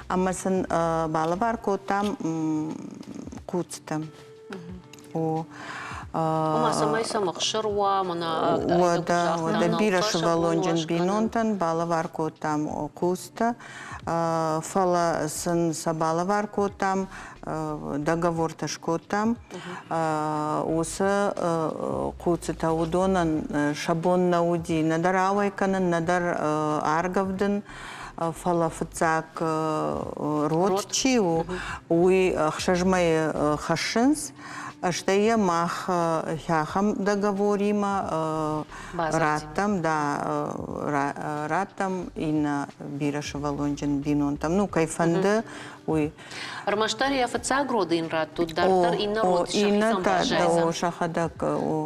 ӕмӕ сын балӕвар кодтам хъуцтӕ. О. Ома, цӕмӕй сӕм ӕхсыр уа, мӕнӕ Уӕдӕ, уӕдӕ бирӕ сывӕллонджын бинонтӕн балӕвар кодтам хъустӕ, фӕлӕ сын сӕ балӕвар кодтам, договортӕ скодтам. Уыцы хъуццытӕ уыдонӕн сӕ бон нӕ уыди нӕдӕр ауӕй кӕнын, нӕдӕр аргӕвдын. Фӕлӕ фыццаг род чи у, уый ӕхсӕз мӕйы хӕссынц, стӕй йӕ мах ахӕм договоримӕ раттӕм, да, раттӕм иннӕ бирӕсывӕллонджын бинонтӕм, ну, кӕй фӕнды, уый. Ӕрмӕстдӕр йӕ фыццаг роды йын раттут, дарддӕр иннӕ род сӕхицӕн баззайдзӕн. Сӕхӕдӕг.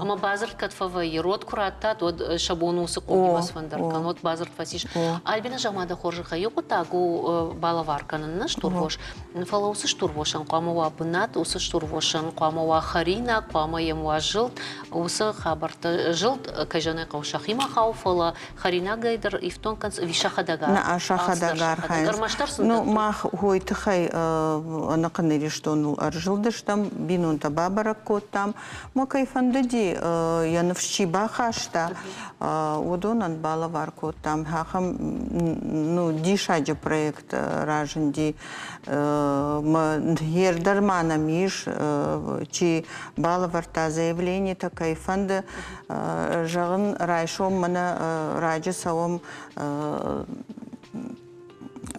Ӕмӕ бадзырд кӕд фӕвӕййы, род куы раттат, уӕд сӕ бон уыцы хъугимӕ сфӕндӕр кӕнын, уӕд бадзырд фӕцис. Альбина, зӕгъ-ма дӕ хорзӕхӕй, иу хъуыддаг у балӕвар кӕнын нӕ стурвос, фӕлӕ уыцы стурвосӕн хъуамӕ уа бынат, уыцы стурвосӕн хъуамӕ уа хӕринаг, хъуамӕ йӕм уа зылд, уыцы хабӕрттӕ зылд, кӕй зӕгъын ӕй хъӕуы, сӕхимӕ хауы, фӕлӕ хӕринагӕй дӕр ифтонг кӕнынц ӕви сӕхӕдӕг Нӕ, сӕхӕдӕг архайынц. Ӕрмӕстдӕр сын Ну, мах уой тыххӕй ӕнӕхъӕн Ирыстоныл ӕрзылдыстӕм, бинонтӕ бабӕрӕг кодтам. Мӕ кӕй фӕндыди, йӕ ныфс чи бахаста, уыдонӕн балӕвар кодтам. Ахӕм ну, диссаджы проект разынди. Гъер дӕр ма нӕм ис, чи балӕвӕрдта заявлениетӕ, кӕй фӕнды, Зӕгъын, райсом мӕнӕ раджы цӕуӕм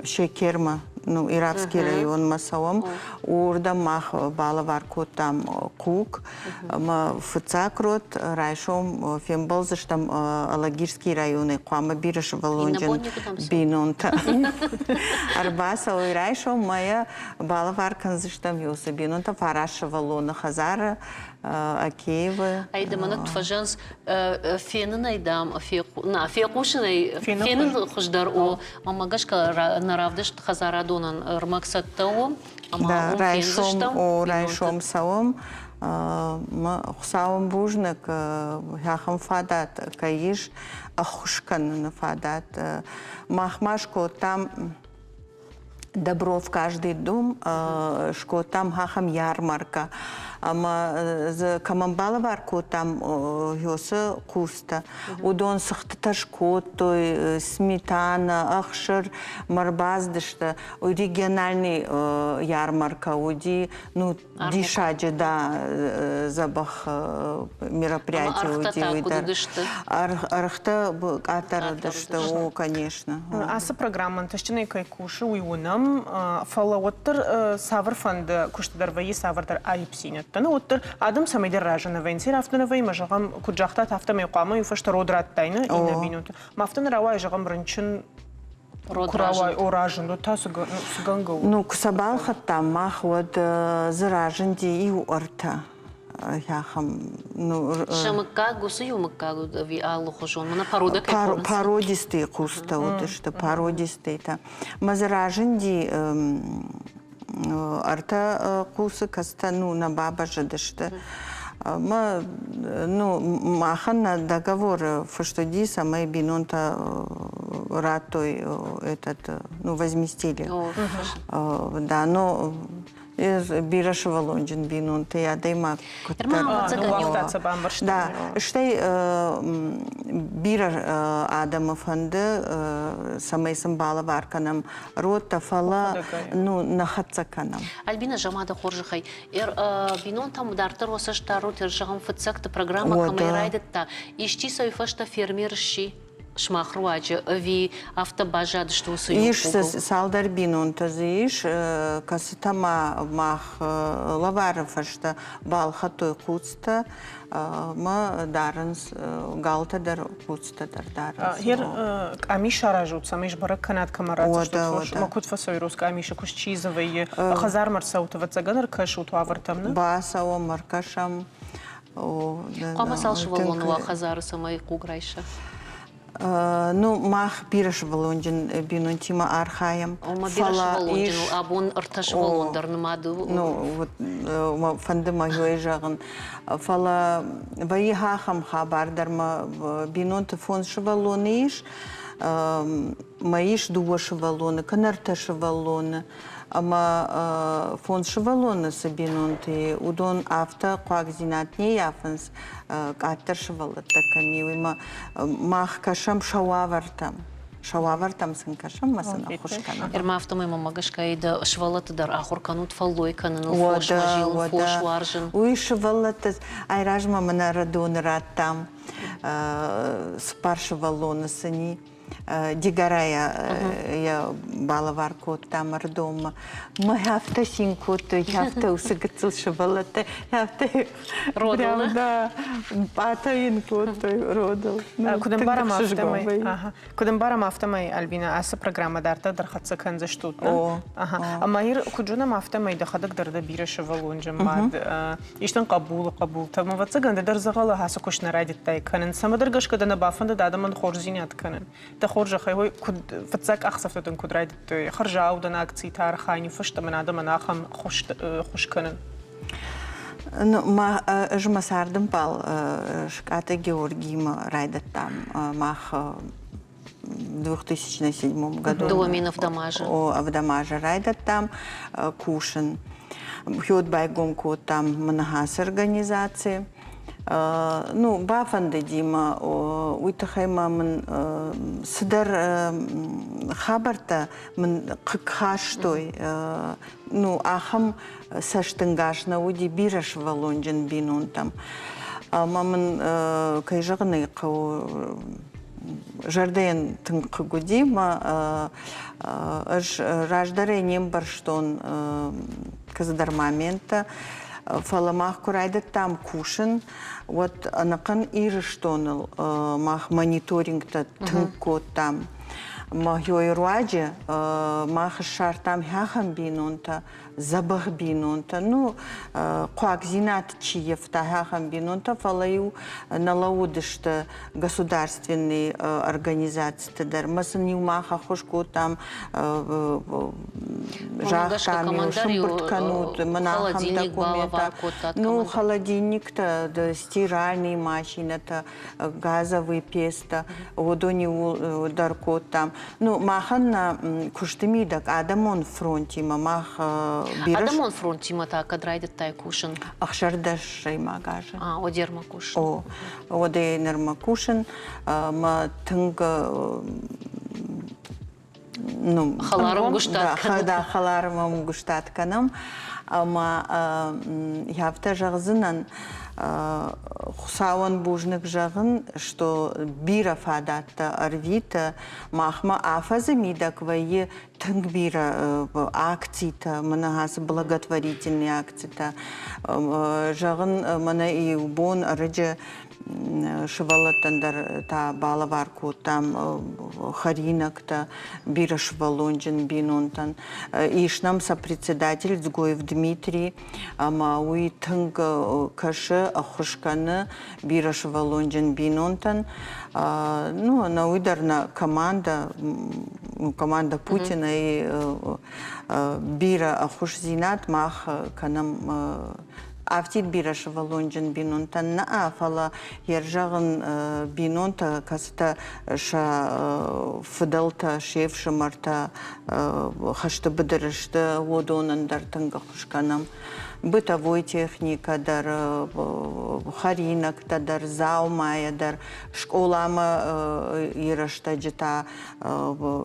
Шекермӕ, ну, Иракский районмӕ цӕуӕм. Уырдӕм мах балӕвар кодтам хъуг. Ӕмӕ фыццаг род райсом фембӕлдзыстӕм Алагирский районӕй хъуамӕ бирӕ сывӕллонджын бинонтӕ ӕрбацӕуой райсом мӕйӕ балӕвар кӕндзыстӕм уыцы бинонтӕ фараст сывӕллоны хӕдзары Акеевы. Ай да мӕнӕ фӕзӕнц фенынӕй дам на фехъусынӕй фенын хуыздӕр у. Мӕнмӕ гӕсгӕ нӕ равдыст хӕдзарадонӕн ӕрмӕг цӕттӕ у. Да, райсом, о, райсом цӕуӕм. Хуыцауӕн бузныг, ахӕм фадат кӕй ис, ӕххуыс кӕныны фадат. Мах ма скодтам добро в каждый дом скодтам ахӕм ярмаркӕ ӕмӕ дзы кӕмӕн балӕвар кодтам уыцы хъустӕ, уыдон цыхтытӕ скодтой, сметана, ӕхсыр мӕ ӕрбацыдысты. Региональный ярмаркӕ уыди, ну, диссаджы да дзӕбӕх мероприятие уыди уый дӕр. Ӕргътӕ къаддӕр уыдысты, о, конечно. Ацы программӕ ӕнтыстджынӕй кӕй кусы, уый уынӕм, фӕлӕ уӕддӕр цавӕрфӕнды куысты дӕр вӕййы цавӕрдӕр аипдзинӕдтӕ. Ну, уӕддӕр адӕм цӕмӕйдӕр разы нӕ вӕййынц. Афтӕ нӕ вӕййы, мӕ зӕгъӕм, куыд загътат, афтӕмӕй хъуамӕ иу фӕстӕ род радтай, нӕ иннӕ бинонты. Ма афтӕ нӕ рауайы, зӕгъӕм, рынчын Род куы рауай, о, разынд, уӕд та цы гӕнгӕ у? Ну, куы сӕ балхӕдтам мах, уӕд дзы разынди иу ӕртӕ ахӕм. Ну, Сӕ мыггаг уыцы иу мыггаг уыд ӕви алыхуызон? Мӕнӕ пародӕ кӕй хонынц? Пародистые хъустӕ уыдысты, пародистые-тӕ. Мӕ дзы разынди ӕртӕ хъусы, кӕцытӕ ну, нӕ бабӕззыдысты. Ӕмӕ ну, махӕн нӕ договоры фыст уыди, цӕмӕй бинонтӕ радтой этот, ну, возместили. Да, но бирӕсывӕллонджын бинонтӕ адӕймаг куыддӕр Да, стӕй бирӕ адӕмы фӕнды, цӕмӕй сын балӕвар кӕнӕм родтӕ, фӕлӕ ну, нӕ хӕццӕ кӕнӕм. Альбина, зӕгъ-ма дӕ хорзӕхӕй, бинонтӕм дарддӕр уӕ цӕст дарут, зӕгъӕм, фыццӕгты программӕ кӕмӕй райдыдта, исчи сӕ уый фӕстӕ фермер сси сымах руаджы ӕви афтӕ баззадысты уыцы иу Ис цалдӕр бинонтӕ дзы ис, кӕцытӕ ма мах лӕвары фӕстӕ балхӕдтой хъуцтӕ мӕ дарынц галтӕ дӕр, хъуцтӕ дӕр дарынц. Гьер къамис саразут, цӕмӕй сбӕрӕг кӕнат, кӕмӕ ратдзыстут фос, ӕмӕ куыд фӕцӕуы рос къамисы куыст, чи дзы вӕййы, хӕдзармӕ ӕрцӕут, ӕвӕццӕгӕн, ӕркӕсут уавӕртӕм, нӕ? Бацӕуӕм, ӕркӕсӕм. Хъуамӕ цал сывӕллоны уа хӕдзары, цӕмӕй хъуг райса? Ну, мах бирӕсывӕллонджын бинонтимӕ архайӕм. Ома бирӕсывӕллонджын у, абон ӕртӕ сывӕллон дӕр нымад у. Ну, вот фӕнды мӕ йой зӕгъын. Фӕлӕ вӕййы ахӕм хабар дӕр мӕ бинонты фондз сывӕллоны ис, мӕ ис дыууӕ сывӕллоны, кӕнӕ ӕртӕ сывӕллоны. Ӕмӕ фондз сывӕллоны цы бинонты, уыдон афтӕ хъуагдзинад не ййафынц, къаддӕр сывӕллӕттӕ кӕм и, уый мах кӕсӕм сӕ уавӕртӕм. Сӕ уавӕртӕм сын кӕсӕм ӕмӕ сын ӕххуыс кӕнӕм. Ӕрмӕ афтӕмӕй мӕмӕ гӕсгӕ дӕ сывӕллӕтты дӕр ахуыр кӕнут фӕллой кӕныныл, фосмӕ зилын, фос уарзын. Уый сывӕллӕтты айразмӕ мын ӕрыдоны радтам цыппар сывӕллоны сын и. Дигарайӕ йӕ балӕвар кодтам ӕрдоммӕ. Мӕ афтӕ цин кодтой, афтӕ уыцы гыццыл сывӕллӕттӕ, афтӕ Родыл, да, пъатӕ йын кодтой родыл. Куыд ӕмбарӕм афтӕмӕй, куыд ӕмбарӕм афтӕмӕй, Альбина, ацы программӕ дарддӕр дӕр хӕццӕ кӕндзыстут, нӕ? Ӕмӕ ир, куыд зонӕм, афтӕмӕй дӕхӕдӕг дӕр дӕ бирӕ сывӕллонджын мад, истын хъӕбулы хъӕбултӕ. Ӕвӕццӕгӕн, ды дӕр дзӕгъӕлы ацы куыст нӕ райдыдтай кӕнын. Цӕмӕдӕр гӕсгӕ дӕ нӕ бафӕндыд адӕмӕн хорздзинад кӕнын. Дӕ хорзӕхӕй, уый куыд фыццаг къахдзӕфтӕ дын куыд райдыдтой хӕрзаудӕн акциты архайын, фӕстӕмӕ адӕмӕн ахӕм ххуыс кӕнын? Ну, ма, ӕз мӕ цардӕмбал Скъаты Георгиимӕ райдыдтам мах 2007 году. 2007 азы. О, ӕвдӕм азы райдыдтам кусын. Хёд байгом кодтам Мыныхасы организаци. Ну, бафӕндыди мӕ, уый тыххӕй ма мын цыдӕр хабӕрттӕ мын хъыг хастой. Ну, ахӕм цӕстӕнгас нӕ уыди бирӕ сывӕллонджын бинонтӕм. Ӕмӕ мын, кӕй зӕгъын ӕй хъӕуы, зӕрдӕйӕн тынг хъыг уыди. Мӕ ӕз раздӕрӕй не мбӕрстон кӕцыдӕр моменттӕ, фӕлӕ мах куы райдыдтам кусын, уӕд ӕнӕхъӕн Ирыстоныл мах мониторингтӕ тынг кодтам. Мӕ руаджы мах ссардтам ахӕм бинонтӕ, дзӕбӕх бинонтӕ, ну, хъуагдзинад чи ййӕфта, ахӕм бинонтӕ, фӕлӕ-иу нӕ лӕууыдысты государственный организациты дӕр. Мӕ сын-иу мах ӕххуыс кодтам, загътам-иу, сымбырд кӕнут, мӕн ахӕм документтӕ. Ну, холодильниктӕ, стиральные машинӕтӕ, газовые пецтӕ, уыдон-иу дӕр кодтам. Ну, махӕн нӕ куысты мидӕг адӕмон фронтимӕ мах бирӕ... Адӕмон фронтимӕ та кӕд райдыдтай кусын? Ӕхсӕрдӕсӕймаг азы. А, уӕдермӕ кусын. О, уӕдӕй нырмӕ кусын. Мӕ тынг ну, хӕлар ӕмгуыстад кӕнӕм. Да, хӕлар ӕмгуыстад кӕнӕм. Ӕмӕ афтӕ зӕгъдзынӕн, Хуыцауӕн бузныг зӕгъын, что бирӕ фадӕттӕ ӕрвиты. Махмӕ афӕдзы мидӕг вӕййы тынг бирӕ акцитӕ, мӕнӕ ацы благотворительные акцитӕ. Зӕгъын, мӕнӕ иу бон ӕрӕджы сывӕллӕттӕн дӕр та балӕвар кодтам хӕринӕгтӕ бирӕсывӕллонджын бинонтӕн. Ис нӕм сӕ председатель Дзгоев Дмитрий, ӕмӕ уый тынг кӕсы, ӕххуыс кӕны бирӕсывӕллонджын бинонтӕн. Ну, ӕнӕуый дӕр нӕ командӕ, команда Путинӕй бирӕ ӕххуысдзинад мах кӕнӕм. Афтид бирӕсывӕллонджын бинонтӕн нӕ, фӕлӕ йе рзӕгъын бинонтӕ, кӕцытӕ сӕ фыдӕлтӕ, се фсымӕртӕ хӕсты быдыры сты, уыдонӕн дӕр тынг ӕххуыс кӕнӕм. Бытовой техникӕ дӕр, хӕринӕгтӕ дӕр, дзаумайӕ дӕр, скъоламӕ рӕстӕджы та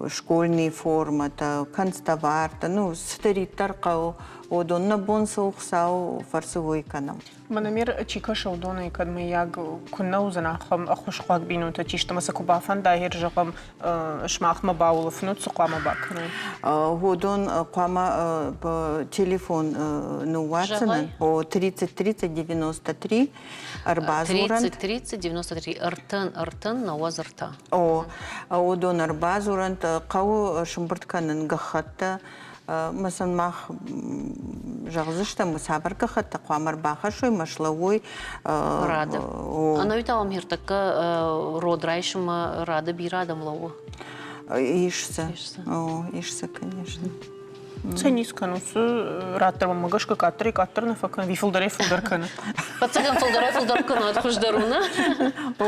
школьные формӕтӕ, канцтовартӕ, ну, цыдӕриддӕр хъӕуы, уыдон нӕ бон цы у, Хуыцауы фӕрцы уый кӕнӕм. Мӕнӕ чи кӕсы, уыдонӕй кӕд мыййаг куы нӕ уыдзӕн ахӕм ӕххуысхъуаг бинонтӕ чи сты ӕмӕ сӕ куы бафӕнда, йе зӕгъӕм, сымахмӕ баулӕфын, цы хъуамӕ бакӕной? Уыдон хъуамӕ телефон ныууадзынӕн о 30 30 93 ӕрбадзурӕнт. 30 30 93 ӕртын ӕртын науӕдз ӕртӕ. О, уыдон ӕрбадзурӕнт, хъӕуы сымбырд кӕнын гӕххӕттӕ. Мӕ мах зӕгъдзыстӕм, цавӕр гӕххӕттӕ хъуамӕ ӕрбахӕссой мӕ слӕууой. Рады. Ӕнӕуи та уӕм ӕртӕккӕ род райсынмӕ рады бирӕ адӕм лӕууы? Ис сӕ. О, ис сӕ, конечно. Цӕй низ кӕнут, раттӕр мӕ гӕсгӕ къаддӕрӕй къаддӕр нӕ фӕкӕны, ӕви фылдӕрӕй фылдӕр кӕны? Фӕццӕгӕн фылдӕрӕй фылдӕр кӕнӕд хуыздӕр у, нӕ? О,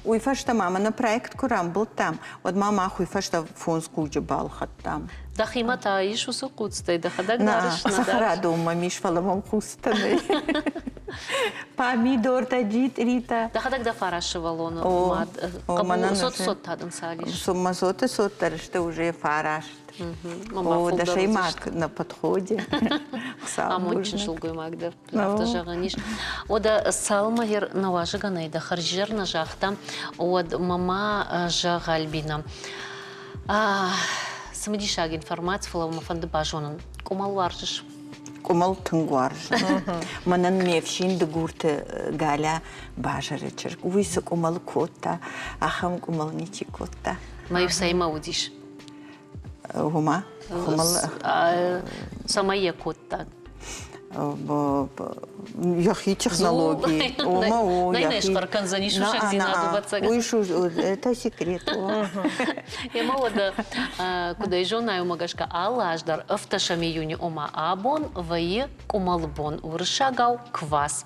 Уый фӕстӕ ма мӕнӕ проект куы рамбылдтам, уӕд ма мах уый фӕстӕ фондз хъуджы балхӕдтам. Дӕхимӕ та ис уыцы хъуцтӕй, дӕхӕдӕг дарыс? Нӕ, цӕхӕрадон мӕм ис, фӕлӕ мӕм хъуцтӕ нӕй. Помидортӕ, джитъритӕ. Дӕхӕдӕг дӕ фараст сывӕллоны мад. Цот цот та дын цал ис? Мӕ цоты цот дӕр сты уже фараст. О, дӕсӕймаг на подходе. Амондджын сылгоймаг дӕ, афтӕ зӕгъӕн ис. Уӕдӕ цалынмӕ нӕуазӕгӕнӕй дӕ хӕрзизӕр нӕ загъта, уӕд мӕ зӕгъ, Альбина, цымыдисаг информаци, фӕлӕ мӕ фӕнды базонын, къуымӕл уарзыс? Къуымӕл тынг уарзын. Мӕнӕн ме фсин Дыгурты Галя базары чызг. Уый цы къуымӕл кодта, ахӕм къуымӕл ничи кодта. Мӕ цӕимӕ уыдис? Уымӕ? Цӕмӕй йӕ кодта? Йӕхи технологи. Ома у. Нӕ нӕ схъӕр кӕндзӕни сусӕгдзинад ӕвӕццӕгӕн. Уый это секрет. Ӕмӕ уӕдӕ куыд ӕй зонай, уымӕ гӕсгӕ алы аз дӕр ӕвддӕсӕм июны, ома абон вӕййы къуымӕлы бон, уырыссагау квас.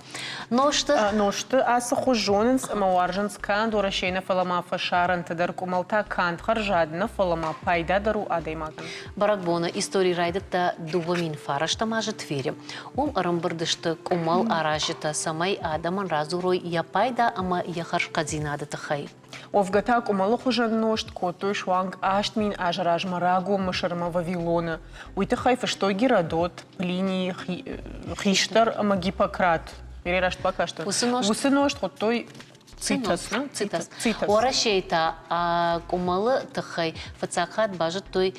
Нозты Нозты ацы хуыз зонынц ӕмӕ уарзынц канд Уӕрӕсейы нӕ, фӕлӕ ма фӕсарӕнты дӕр. Къуымӕлтӕ канд хӕрзад нӕ, фӕлӕ ма пайда дӕр у адӕймагӕн. Бӕрӕгбоны истори райдыдта 2009 азы Твери. Уым ӕрӕмбырд сты къуымӕл аразджытӕ, цӕмӕй адӕмӕн радзурой йӕ пайда ӕмӕ йӕ хӕрзхъӕддзинады тыххӕй. Уӕвгӕ та къуымӕлы хуызӕн нозт кодтой суанг 8000 азы размӕ рагон Мысырмӕ Вавилоны. Уый тыххӕй фыстой Геродот, Плиний хистӕр ӕмӕ Гиппократ. Бирӕ раст бакастӕн. Уыцы нозт хуыдтой цитас. Цитас. Уӕрӕсейы та къуымӕлы тыххӕй фыццаг хатт базыдтой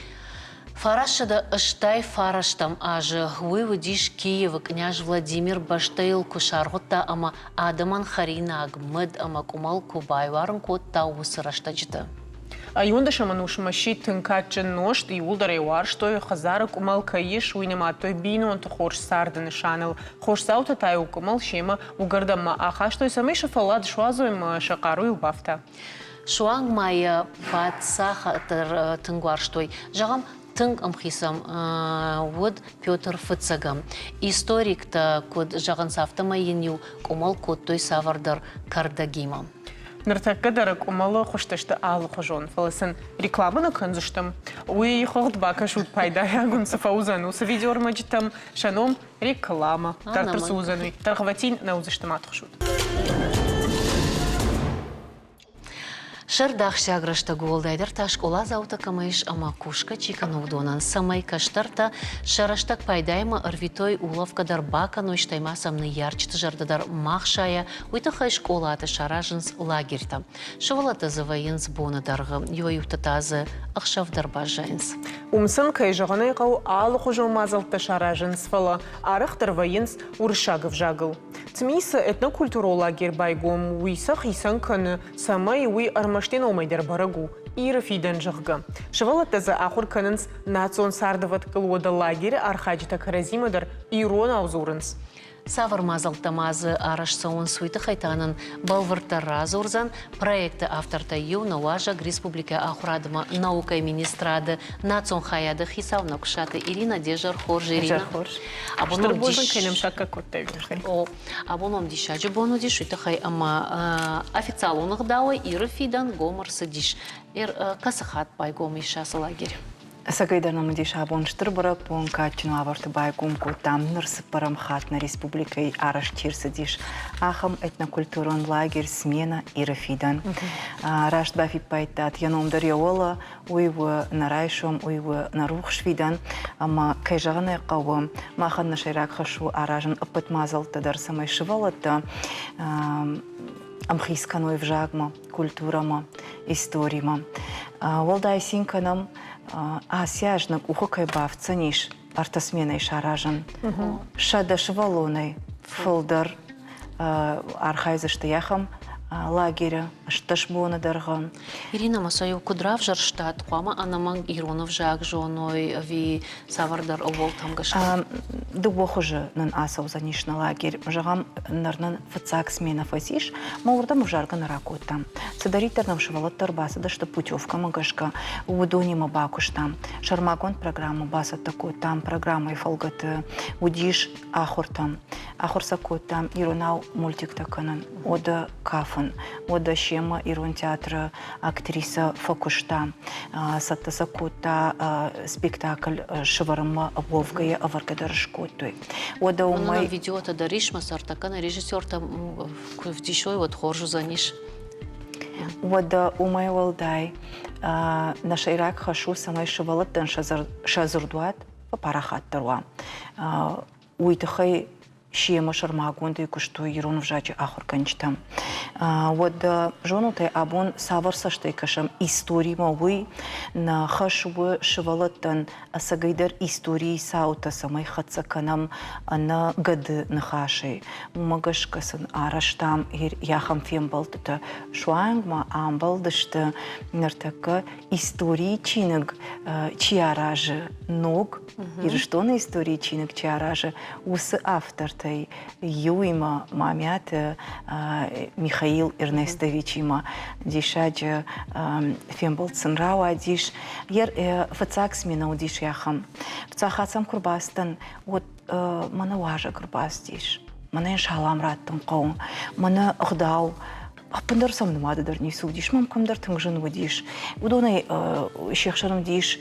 969 азы. Уый уыдис Киевы къняз Владимир бӕстӕйыл куы саргъуыдта ӕмӕ адӕмӕн хӕринаг, мыд ӕмӕ къуымӕл куы байуарын кодта, уыцы рӕстӕджыты. Иуӕндӕсӕм ӕнусмӕ сси тынг кадджын нозт, иууылдӕр ӕй уарзтой, хӕдзары къуымӕл кӕй ис, уый нымадтой бинонты хорз царды нысаныл. Хосдзаутӕ та-иу къуымӕл семӕ уыгӕрдӕнмӕ ахастой, цӕмӕй сӕ фӕллад суадзой ӕмӕ сӕ хъаруйыл бафта. Суанг ма йӕ паддзах дӕр тынг уарзтой. Зӕгъӕм, тынг ӕмхицӕм уыд Петр Фыццӕгӕм. Историктӕ куыд зӕгъынц, афтӕмӕй йын-иу къуымӕл кодтой цавӕрдӕр кӕрдӕгимӕ. Ныртӕккӕ дӕр къуымӕлы хуызтӕ сты алыхуызон, фӕлӕ сын рекламӕ нӕ кӕндзыстӕм. Уый хыгъд бакӕсут пайдайаг уын цы фӕуыдзӕн, уыцы видеоӕрмӕджытӕм сӕ ном реклама. Дарддӕр цы уыдзӕн, уый дӕргъвӕтин нӕ уыдзысты ма тыхсут. Сӕрдахсиаг рӕстӕг уӕлдайдӕр та скъоладзаутӕ кӕмӕ ис ӕмӕ кусгӕ чи кӕны, уыдонӕн, цӕмӕй кӕстӕртӕ сӕ рӕстӕг пайдаимӕ ӕрвитой, улӕфгӕ дӕр бакӕной, стӕй ма сӕм ныййарджыты зӕрдӕ дӕр ма хсайа, уый тыххӕй скъолаты саразынц лагерьтӕ. Сывӕллӕттӕ дзы вӕййынц боны дӕргъы, иуӕй-иутӕ та дзы ӕхсӕв дӕр баззайынц. Уым сын, кӕй зӕгъын ӕй хъӕуы, алыхуызон мадзӕлттӕ саразынц, фӕлӕ арӕхдӕр вӕййынц уырыссаг ӕвзагыл. Тмисы этнокультурон лагерь байгом, уый сӕ хицӕн кӕны, цӕмӕй уый ӕрмӕст йӕ номӕй дӕр бӕрӕг у, Иры фидӕн, зӕгъгӕ. Сывӕллӕттӕ дзы ахуыр кӕнынц национ цардвӕткыл, уӕдӕ лагеры архайджытӕ кӕрӕдзимӕ дӕр иронау дзурынц. Цавӕр мадзӕлттӕ ма дзы арӕзт цӕуынц, уый тыххӕй та нын бӕлвырддӕр радзурдзӕн проекты автортӕй иу нӕ уазӕг республикӕйы ахуырадмӕ наукӕйы министрады национ хайады хицау Нӕкуысаты Ирина. Де зӕр хорз, Ирина. Хорз. Стыр бузныг, кӕй нӕм саккаг кодтай. О, абон уӕм диссаджы бон уыдис, уый тыххӕй ӕмӕ официалон ӕгъдауӕй Иры фидӕн гом ӕрцыдис. Кӕцы хатт байгом ис ацы лагерь? Ӕцӕгӕйдӕр нӕм уыдис абон стыр бӕрӕгбон, кадджын уавӕрты байгом кодтам ныр цыппӕрӕм хатт нӕ республикӕйы арӕзт чи рцыдис, ахӕм этнокультурон лагерь «Смена Иры фидӕн». Раст бафиппайдтат, йӕ ном дӕр йӕ уӕлӕ, уый у нӕ райсом, уый у нӕ рухс фидӕн. Ӕмӕ, кӕй зӕгъын ӕй хъӕуы, махӕн нӕ сӕйраг хӕс у аразын ӕппӕт мадзӕлттӕ дӕр, цӕмӕй сывӕллӕттӕ ӕмхиц кӕной взагмӕ, культурӕмӕ, историмӕ. Уӕлдай цин кӕнӕм, ацы аз нӕ къухы кӕй бафтдзӕнис ӕртӕ сменӕйы саразын. 100 сывӕллонӕй фылдӕр архайдзысты ахӕм лагеры 18 боны дӕргъы. Ирина, ма сӕ иу куыд равзӕрстат, хъуамӕ ӕнӕмӕнг ирон ӕвзаг зоной ӕви цавӕрдӕр ӕууӕлтӕм гӕсгӕ? Дыууӕ хуызы нын ацӕудзӕнис нӕ лагерь. Зӕгъӕм, ныр нын фыццаг сменӕ фӕцис, мӕ уырдӕм ӕвзаргӕ нӕ ракодтам. Цыдӕриддӕр нӕм сывӕллӕттӕ ӕрбацыдысты путевкӕмӕ гӕсгӕ, уыдонимӕ бакуыстам. Сӕрмагонд программӕ бацӕттӕ кодтам. Программӕйы фӕлгӕты уыдис ахуыртӕм. Ахуыр сӕ кодтам иронау мультиктӕ кӕнын, уӕдӕ кафын, уӕдӕ семӕ ирон театры актрисӕ фӕкуыста, цӕттӕ сӕ кодта спектакль сывӕрынмӕ уӕвгӕйӕ ӕвӕргӕ дӕр скодтой. Уӕдӕ уымӕй... Видеотӕ дӕр ис, мӕ сӕртӕ кӕнӕ режиссертӕ куы вдисой, уӕд хорз уыдзӕнис. Уӕдӕ уымӕй уӕлдай нӕ сӕйраг хӕс у, цӕмӕй сывӕллӕттӕн сӕ дзырдуат фӕпарахатдӕр уа. Уый тыххӕй семӕ сӕрмагондӕй куыстой ирон ӕвзаджы ахуыргӕнджытӕ. Уӕд зонут ӕй, абон цавӕр цӕстӕй кӕсӕм историмӕ, уый нӕ хӕс у сывӕллӕттӕн ӕцӕгӕйдӕр историйы цаутӕ цӕмӕй хӕццӕ кӕнӕм ӕнӕ гӕды ныхасӕй. Уымӕ гӕсгӕ сын арӕзтам ахӕм фембӕлдтытӕ. Суанг ма амбӕлдысты ныртӕккӕ историйы чиныг чи аразы, ног Ирыстоны историйы чиныг чи аразы, уыцы автортӕй иуимӕ, Мамиаты Михаил Эрнестовичимӕ диссаджы фембӕлд сын рауадис. Фыццаг сменӕ уыдис ахӕм. Фыццаг хатт сӕм куы рбацыдтӕн, уӕд мӕнӕ уазӕг ӕрбацыдис. Мӕнӕ йын салам раттын хъӕуы, мӕнӕ ӕгъдау. Ӕппындӕр сӕм нымады дӕр ницы уыдис, мӕм кӕмдӕр тынг зын уыдис. Уыдонӕй се хсӕн уыдис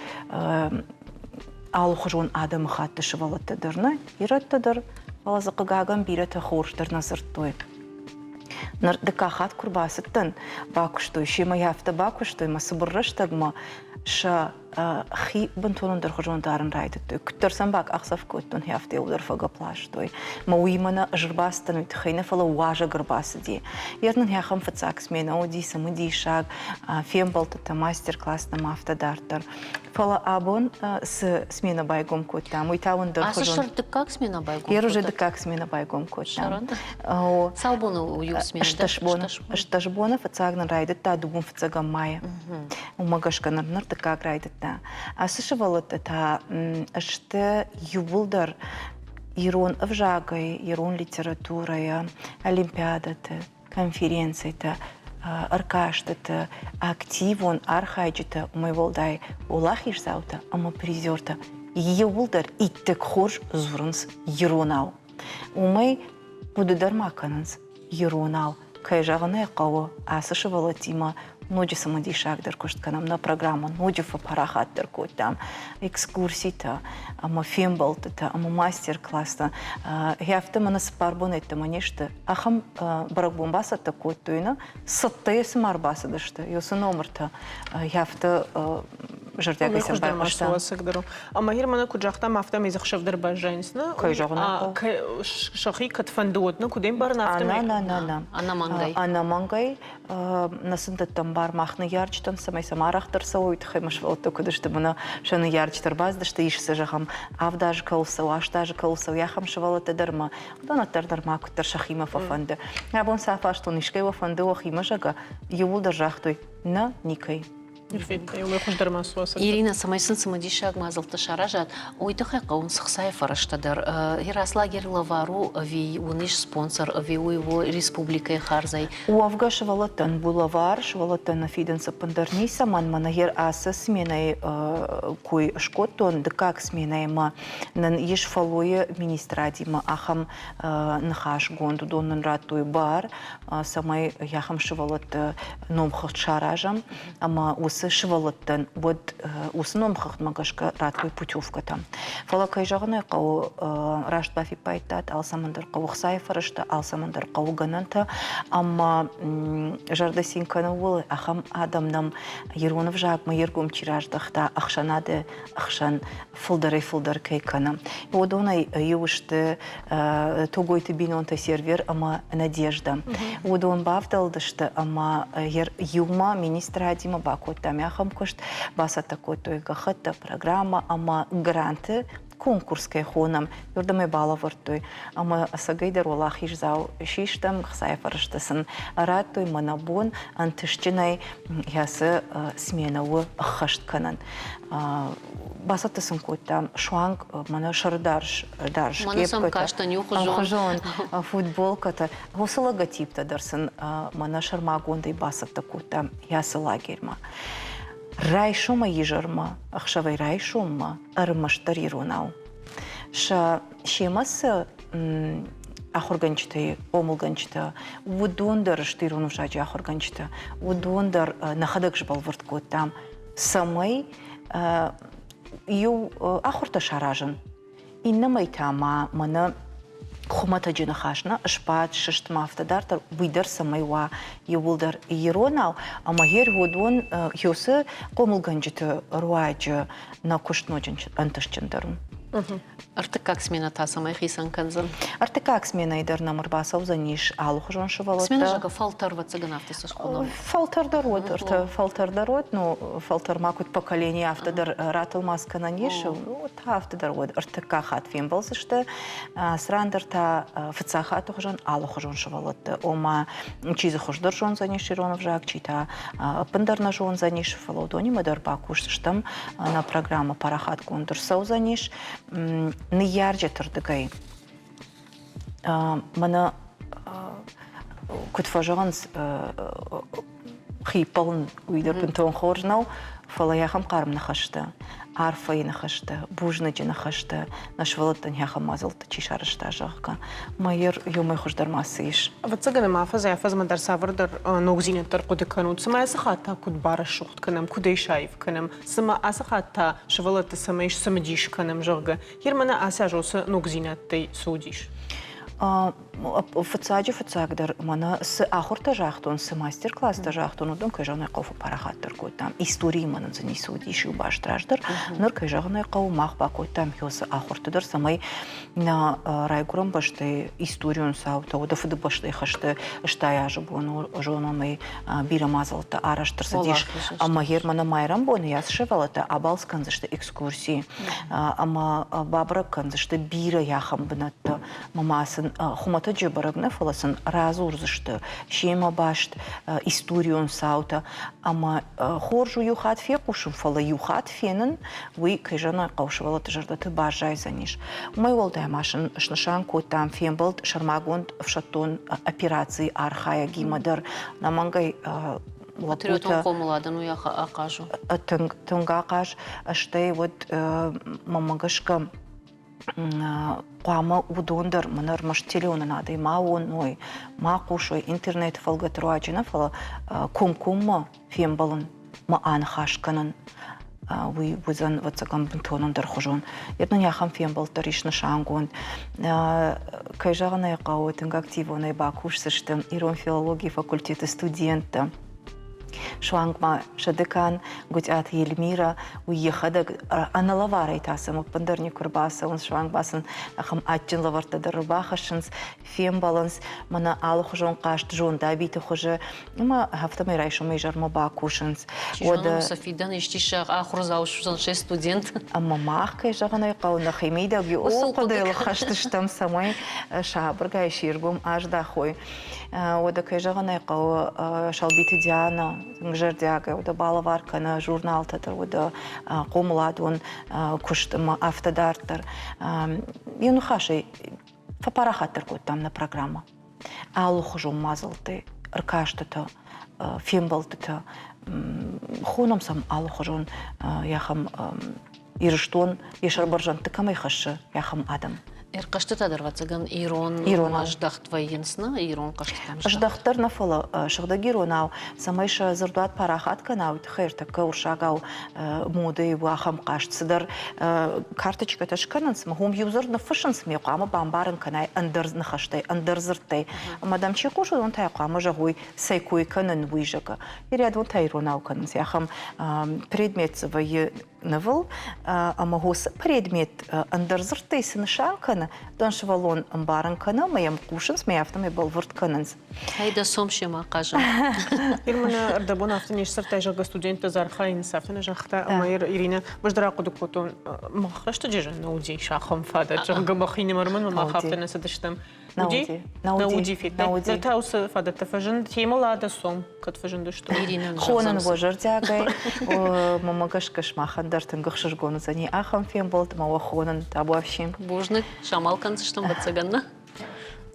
алыхуызон адӕмыхатты сывӕллӕттӕ дӕр нӕ, ирӕттӕ дӕр, фӕлӕ дзы хъыгагӕн бирӕтӕ хорз дӕр нӕ дзырдтой. Ныр дыккаг хатт куы рбацыдтӕн, бакуыстой, семӕ афтӕ бакуыстой, мӕ цыбыр рӕстӕгмӕ сӕ хи бынтон ӕндӕрхуызон дарын райдыдтой. Куыддӕр сӕм бакъахдзӕф кодтон, афтӕ иу дӕр фӕгӕпп ластой. Мӕ уыимӕ нӕ ӕз ӕрбацыдтӕн уый тыххӕй нӕ, фӕлӕ уазӕг ӕрбацыди. Йер нын ахӕм фыццаг сменӕ уыди, цымыдисаг, фембӕлдтытӕ, мастер-класстӕ ӕмӕ афтӕ дарддӕр. Фӕлӕ абон цы сменӕ байгом кодтам, уый та ӕндӕрхуызон. Ацы сӕрд дыккаг сменӕ байгом кодтам? Уже дыккаг сменӕ байгом кодтам. Цал боны у иу сменӕ? 18 боны. 18 боны фыццаг нын райдыдта дыууын фыццӕгӕм майы. Уымӕ гӕсгӕ ныр ныр дыккаг райдыдта. Ацы сывӕллӕттӕ та сты иууылдӕр ирон ӕвзагӕй, ирон литературӕйӕ, олимпиадӕты, конференцитӕ, ӕркастыты активон архайджытӕ, уымӕй уӕлдай уӕлахиздзаутӕ ӕмӕ призертӕ иууылдӕр иттӕг хорз дзурынц иронау. Уымӕй хъуыды дӕр ма кӕнынц иронау. Кӕй зӕгъын ӕй хъӕуы, ацы сывӕллӕттимӕ ноджы цымыдисагдӕр куыст кӕнӕм, нӕ программӕ ноджы фӕпарахатдӕр кодтам. Экскурситӕ ӕмӕ фембӕлдтытӕ ӕмӕ мастер-класстӕ. Афтӕ мӕнӕ цыппар бонӕй ӕддӕмӕ не сты. Ахӕм бӕрӕгбон бацӕттӕ кодтой, нӕ цӕттӕйӕ цыма ӕрбацыдысты, уыцы номыртӕ афтӕ зӕрдиагӕй сӕм байхъуыстам. Ӕмӕ Ир мӕнӕ куыд загътам, афтӕмӕй дзы хсӕв дӕр баззайынц, нӕ? Кӕй зӕгъын хъӕуы. Сӕхи кӕд фӕнды, уӕд нӕ куыд ӕмбарын, афтӕмӕй. Нӕ, нӕ, нӕ. Ӕнӕмӕнгӕй. Ӕнӕмӕнгӕй. Нӕ сын дӕттӕм бар мах ныййарджытӕн, цӕмӕй сӕм арӕхдӕр цӕуой, уый тыххӕй мӕ сывӕллӕттӕ куыд сты, мӕнӕ сӕ ныййарджытӕ ӕрбацыдысты, ис сӕ, зӕгъӕм, авд азы кӕуыл цӕуы, аст азы кӕуыл цӕуы, ахӕм сывӕллӕттӕ дӕр ма. Уыдон ӕддӕр дӕр ма куыддӕр сӕхимӕ фӕфӕнды. Абон сӕ афарстон, искӕй уӕ фӕнды уӕхимӕ, зӕгъгӕ, иууылдӕр загътой, нӕ, никӕй. Хуыздӕр ма цы Ирина, цӕмӕй сын цымыдисаг мадзӕлттӕ саразат, уый тыххӕй хъӕуынц хцайы фӕрӕзтӕ дӕр. Лагерь лӕвар у ӕви уын ис спонсор, ӕви уый у республикӕйы хардзӕй? Уӕвгӕ сывӕллӕттӕн у лӕвар, сывӕллӕттӕн нӕ фидынц ӕппындӕр ницӕмӕн. Мӕнӕ гъер ацы сменӕйы кой скодтон, дыккаг сменӕйы ма нын ис фӕллойы министрадимӕ ахӕм ныхасгонд. Уыдон нын радтой бар, цӕмӕй ахӕм сывӕллӕтты номхыгъд саразӕм ӕмӕ уыцы сывӕллӕттӕн уӕд уыцы номхыгъдмӕ гӕсгӕ радтой путевкӕтӕ. Фӕлӕ, кӕй зӕгъын ӕй хъӕуы, раст бафиппайдтат, алцӕмӕн дӕр хъӕуы хцайы фӕрӕзтӕ, алцӕмӕн дӕр хъӕуы гӕнӕнтӕ ӕмӕ зӕрдӕ цин кӕны ууыл, ахӕм адӕм нӕм ирон ӕвзагмӕ йе ргом чи раздӕхта, ӕхсӕнады ӕхсӕн фылдӕрӕй-фылдӕр кӕй кӕны. Уыдонӕй иу сты Тогойты бинонтӕ Сервер ӕмӕ Надежда. Уыдон бавдӕлдысты ӕмӕ иумӕ министрадимӕ бакодтам ахӕм куыст, бацӕттӕ кодтой гӕххӕттӕ, программӕ ӕмӕ гранты конкурс кӕй хонӕм, уырдӕм ӕй балӕвӕрдтой. Ӕмӕ ӕцӕгӕйдӕр уӕлахиздзау систӕм, хцайы фӕрӕзтӕ сын радтой, мӕнӕ бон ӕнтыстджынӕй кӕцы сменӕ у ӕххӕст кӕнын. Бацӕттӕ сын кодтам суанг мӕнӕ сӕрдарс дарс кепкӕтӕ, ӕмхуызон футболкӕтӕ. Уыцы логотиптӕ дӕр сын мӕнӕ сӕрмагондӕй бацӕттӕ кодтам ацы лагерьмӕ. Райсомӕй изӕрмӕ, ӕхсӕвӕй райсоммӕ ӕрмӕстдӕр иронау. Сӕ семӕ цы ахуыргӕнджытӕ, хъомылгӕнджытӕ, уыдон дӕр сты ирон ӕвзаджы ахуыргӕнджытӕ, уыдон дӕр нӕхӕдӕг сбӕлвырд кодтам, цӕмӕй иу ахуыртӕ саразын, иннӕмӕй та ма мӕнӕ хуымӕтӕджы ныхас нӕ сбад, сыст ма афтӕ дарддӕр, уый дӕр цӕмӕй уа иууылдӕр иронау, ӕмӕ гъер уыдон уыцы хъомылгӕнджыты руаджы нӕ куыст ноджы ӕнтыстджындӕр у. Ӕртыккаг сменӕ та цӕмӕй хицӕн кӕндзӕн? Ӕртыккаг сменӕйы дӕр нӕм ӕрбацӕудзӕнис алыхуызон сывӕллӕттӕ. Сменӕ зӕгъы фӕлтӕр, ӕвӕццӕгӕн, афтӕ цы схонӕм? Фӕлтӕр дӕр уӕд, ӕртӕ фӕлтӕр дӕр уӕд, но фӕлтӕр ма куыд поколение, афтӕ дӕр ратӕлмац кӕнӕн ис, та афтӕ дӕр уӕд ӕртыккаг хатт фембӕлдзысты. Цыран дӕр та фыццаг хатты хуызӕн алыхуызон сывӕллӕттӕ, ома чи дзы хуыздӕр зондзӕнис ирон ӕвзаг, чи та ӕппындӕр нӕ зондзӕнис, фӕлӕ уыдонимӕ дӕр бакусдзыстӕм нӕ программӕ парахатгонд ӕрцӕудзӕнис ныййарджыты рдыгӕй. Мӕнӕ куыд фӕзӕгъынц, хиппӕлын уый дӕр бынтон хорз нӕу, фӕлӕ ахӕм хъарм ныхӕстӕ, арфӕйы ныхӕстӕ, бузныджы ныхӕстӕ нӕ сывӕллӕттӕн ахӕм мадзӕлттӕ чи сарӕзта, зӕгъгӕ, мӕ иумӕ хуыздӕр ма цы ис. Ӕвӕццӕгӕн ӕмӕ афӕдзӕй-афӕдзмӕ дӕр цавӕрдӕр ногдзинӕдтӕ ӕрхъуыды кӕнут. Цымӕ ацы хатт та куыд барӕсугъд кӕнӕм, куыд ӕй саив кӕнӕм? Цымӕ ацы хатт та сывӕллӕтты цӕмӕй сцымыдис кӕнӕм, зӕгъгӕ? Гер мӕнӕ ацы аз уыцы ногдзинӕдтӕй цы уыдис? Фыццаджы фыццагдӕр мӕнӕ цы ахуыртӕ загътон, цы мастер-класстӕ загътон, уыдон, кӕй зӕгъын ӕй хъӕуы, фӕпарахатдӕр кодтам. Историимӕ нын дзы ницы уыдис иу баст раздӕр. Ныр, кӕй зӕгъын ӕй хъӕуы, мах бакодтам уыцы ахуырты дӕр, цӕмӕй нӕ райгуырӕн бӕстӕйы историон цаутӕ, уӕдӕ Фыдыбӕстӕйы хӕсты 80 азы бон зонӕм ӕй, бирӕ мадзӕлттӕ арӕзт ӕрцыдис. Ӕмӕ гъер мӕнӕ майрӕмбоны йӕ сывӕллӕттӕ абалц кӕндзысты экскурсийы ӕмӕ бабӕрӕг кӕндзысты бирӕ ахӕм бынӕттӕ. Ӕмӕ ма сын хуымӕтӕджы бӕрӕг нӕ, фӕлӕ сын радзурдзысты семӕ баст историон цаутӕ. Ӕмӕ хорз у иу хатт фехъусын, фӕлӕ иу хатт фенын, уый, кӕй зӕгъын ӕй хъӕуы, сывӕллӕтты зӕрдӕты баззайдзӕнис. Уымӕй уӕлдай ма сын снысан кодтам фембӕлд сӕрмагонд ӕфсӕддон операцийы архайӕгимӕ дӕр. Ӕнӕмӕнгӕй Патриотон хъомыладӕн уый ахъаз у? Тынг, тынг ахъаз. Стӕй уӕд мӕнмӕ гӕсгӕ хъуамӕ уыдон дӕр мӕнӕ ӕрмӕст телеуынынадӕй ма уоной, ма хъусой интернеты фӕлгӕты руаджы нӕ, фӕлӕ комкоммӕ фембӕлын ма аныхас кӕнын. Уый уыдзӕн, ӕвӕццӕгӕн, бынтон ӕндӕрхуызон. Йӕ нын ахӕм фембӕлд дӕр ис нысангонд. Кӕй зӕгъын ӕй хъӕуы, тынг активонӕй бакусдзысты ирон филологийы факультеты студенттӕ. Суанг ма сӕ декан Гуытъиаты Эльмирӕ, уый йӕхӕдӕг ӕнӕлӕварӕй та сӕм ӕппындӕр никуы ӕрбацӕуынц, суанг ма сын ахӕм адджын лӕвӕрттӕ дӕр ӕрбахӕссынц, фембӕлынц мӕнӕ алыхуызон хъазт зондабиты хуызы ӕмӕ афтӕмӕй райсомӕй изӕрмӕ бакусынц. Уӕдӕ сӕ фидӕн исчи сӕ ахуырдзау суыдзӕн, се студент. Ӕмӕ мах, кӕй зӕгъын ӕй хъӕуы, нӕхимидӕг уыцы хъуыдыйыл хӕст стӕм, цӕмӕй сабыргай се ргом аздахой. Уӕдӕ, кӕй зӕгъын ӕй хъӕуы, Сӕлбиты Диана, Тынг зӕрдиагӕй уыд балӕвар кӕны журналтӕ дӕр, уыд хъомыладон куыст ӕмӕ афтӕ дарддӕр. Иу ныхасӕй фӕпарахатдӕр кодтам нӕ программӕ. Алыхуызон мадзӕлттӕй, ӕркастытӕ, фембӕлдтытӕ, хонӕм сӕм алыхуызон ахӕм Ирыстон йӕ сӕрбӕрзӕндты кӕмӕй хӕссы, ахӕм адӕм. Ӕрхъӕзтытӕ дӕр, ӕвӕццӕгӕн, ирон здӕхт вӕййынц, нӕ? Ирон хъӕзтытӕм здӕхт дӕр нӕ, фӕлӕ сыгъдӕг иронау, цӕмӕй сӕ дзырдуат парахат кӕна, уый тыххӕй ӕртӕккӕ уырыссагау модӕйы у ахӕм хъазт. Цыдӕр карточкӕтӕ скӕнынц, ӕмӕ уым иу дзырд ныффыссынц, ӕмӕ хъуамӕ бамбарын кӕнай ӕндӕр ныхӕстӕй, ӕндӕр дзырдтӕй. Ӕмӕ дӕм чи хъусы, уыдон та хъуамӕ зӕгъой, цӕй кой кӕнын, уый, зӕгъгӕ. Ирӕдон та иронау кӕнынц. Ахӕм предмет дзы вӕййы нывыл, ӕмӕ уыцы предмет ӕндӕр дзырдтӕй цы нысан кӕны, уыдон сывӕллон ӕмбарын кӕны ӕмӕ йӕм хъусынц, ӕмӕ афтӕмӕй бӕлвырд кӕнынц. Ай дӕ сом семӕ хъазӕм. Ир мын ӕрдӕбон афтӕ не сдзырдтай, зӕгъгӕ, студенттӕ дзы архайынц, афтӕ нӕ загъта, ӕмӕ Иринӕ, ӕз дӕр ахъуыды кодтон, мах рӕстӕджы нӕ уыди ахӕм фадат, зӕгъгӕ, мӕхинымӕр мын мах афтӕ нӕ цыдыстӕм. Уыди? Нӕ уыди федтай. Ныр та уыцы фадӕттӕ фӕзынд. Темыл адӕ сом кӕд фӕзындысты? Хонын уӕ зӕрдиагӕй. Мӕмӕ гӕсгӕ сымахӕн дӕр тынг ӕхсызгон уыдзӕни ахӕм фембӕлд ӕмӕ уӕ хонын табуафси. Бузныг. Самал кӕндзыстӕм, ӕвӕццӕгӕн, нӕ?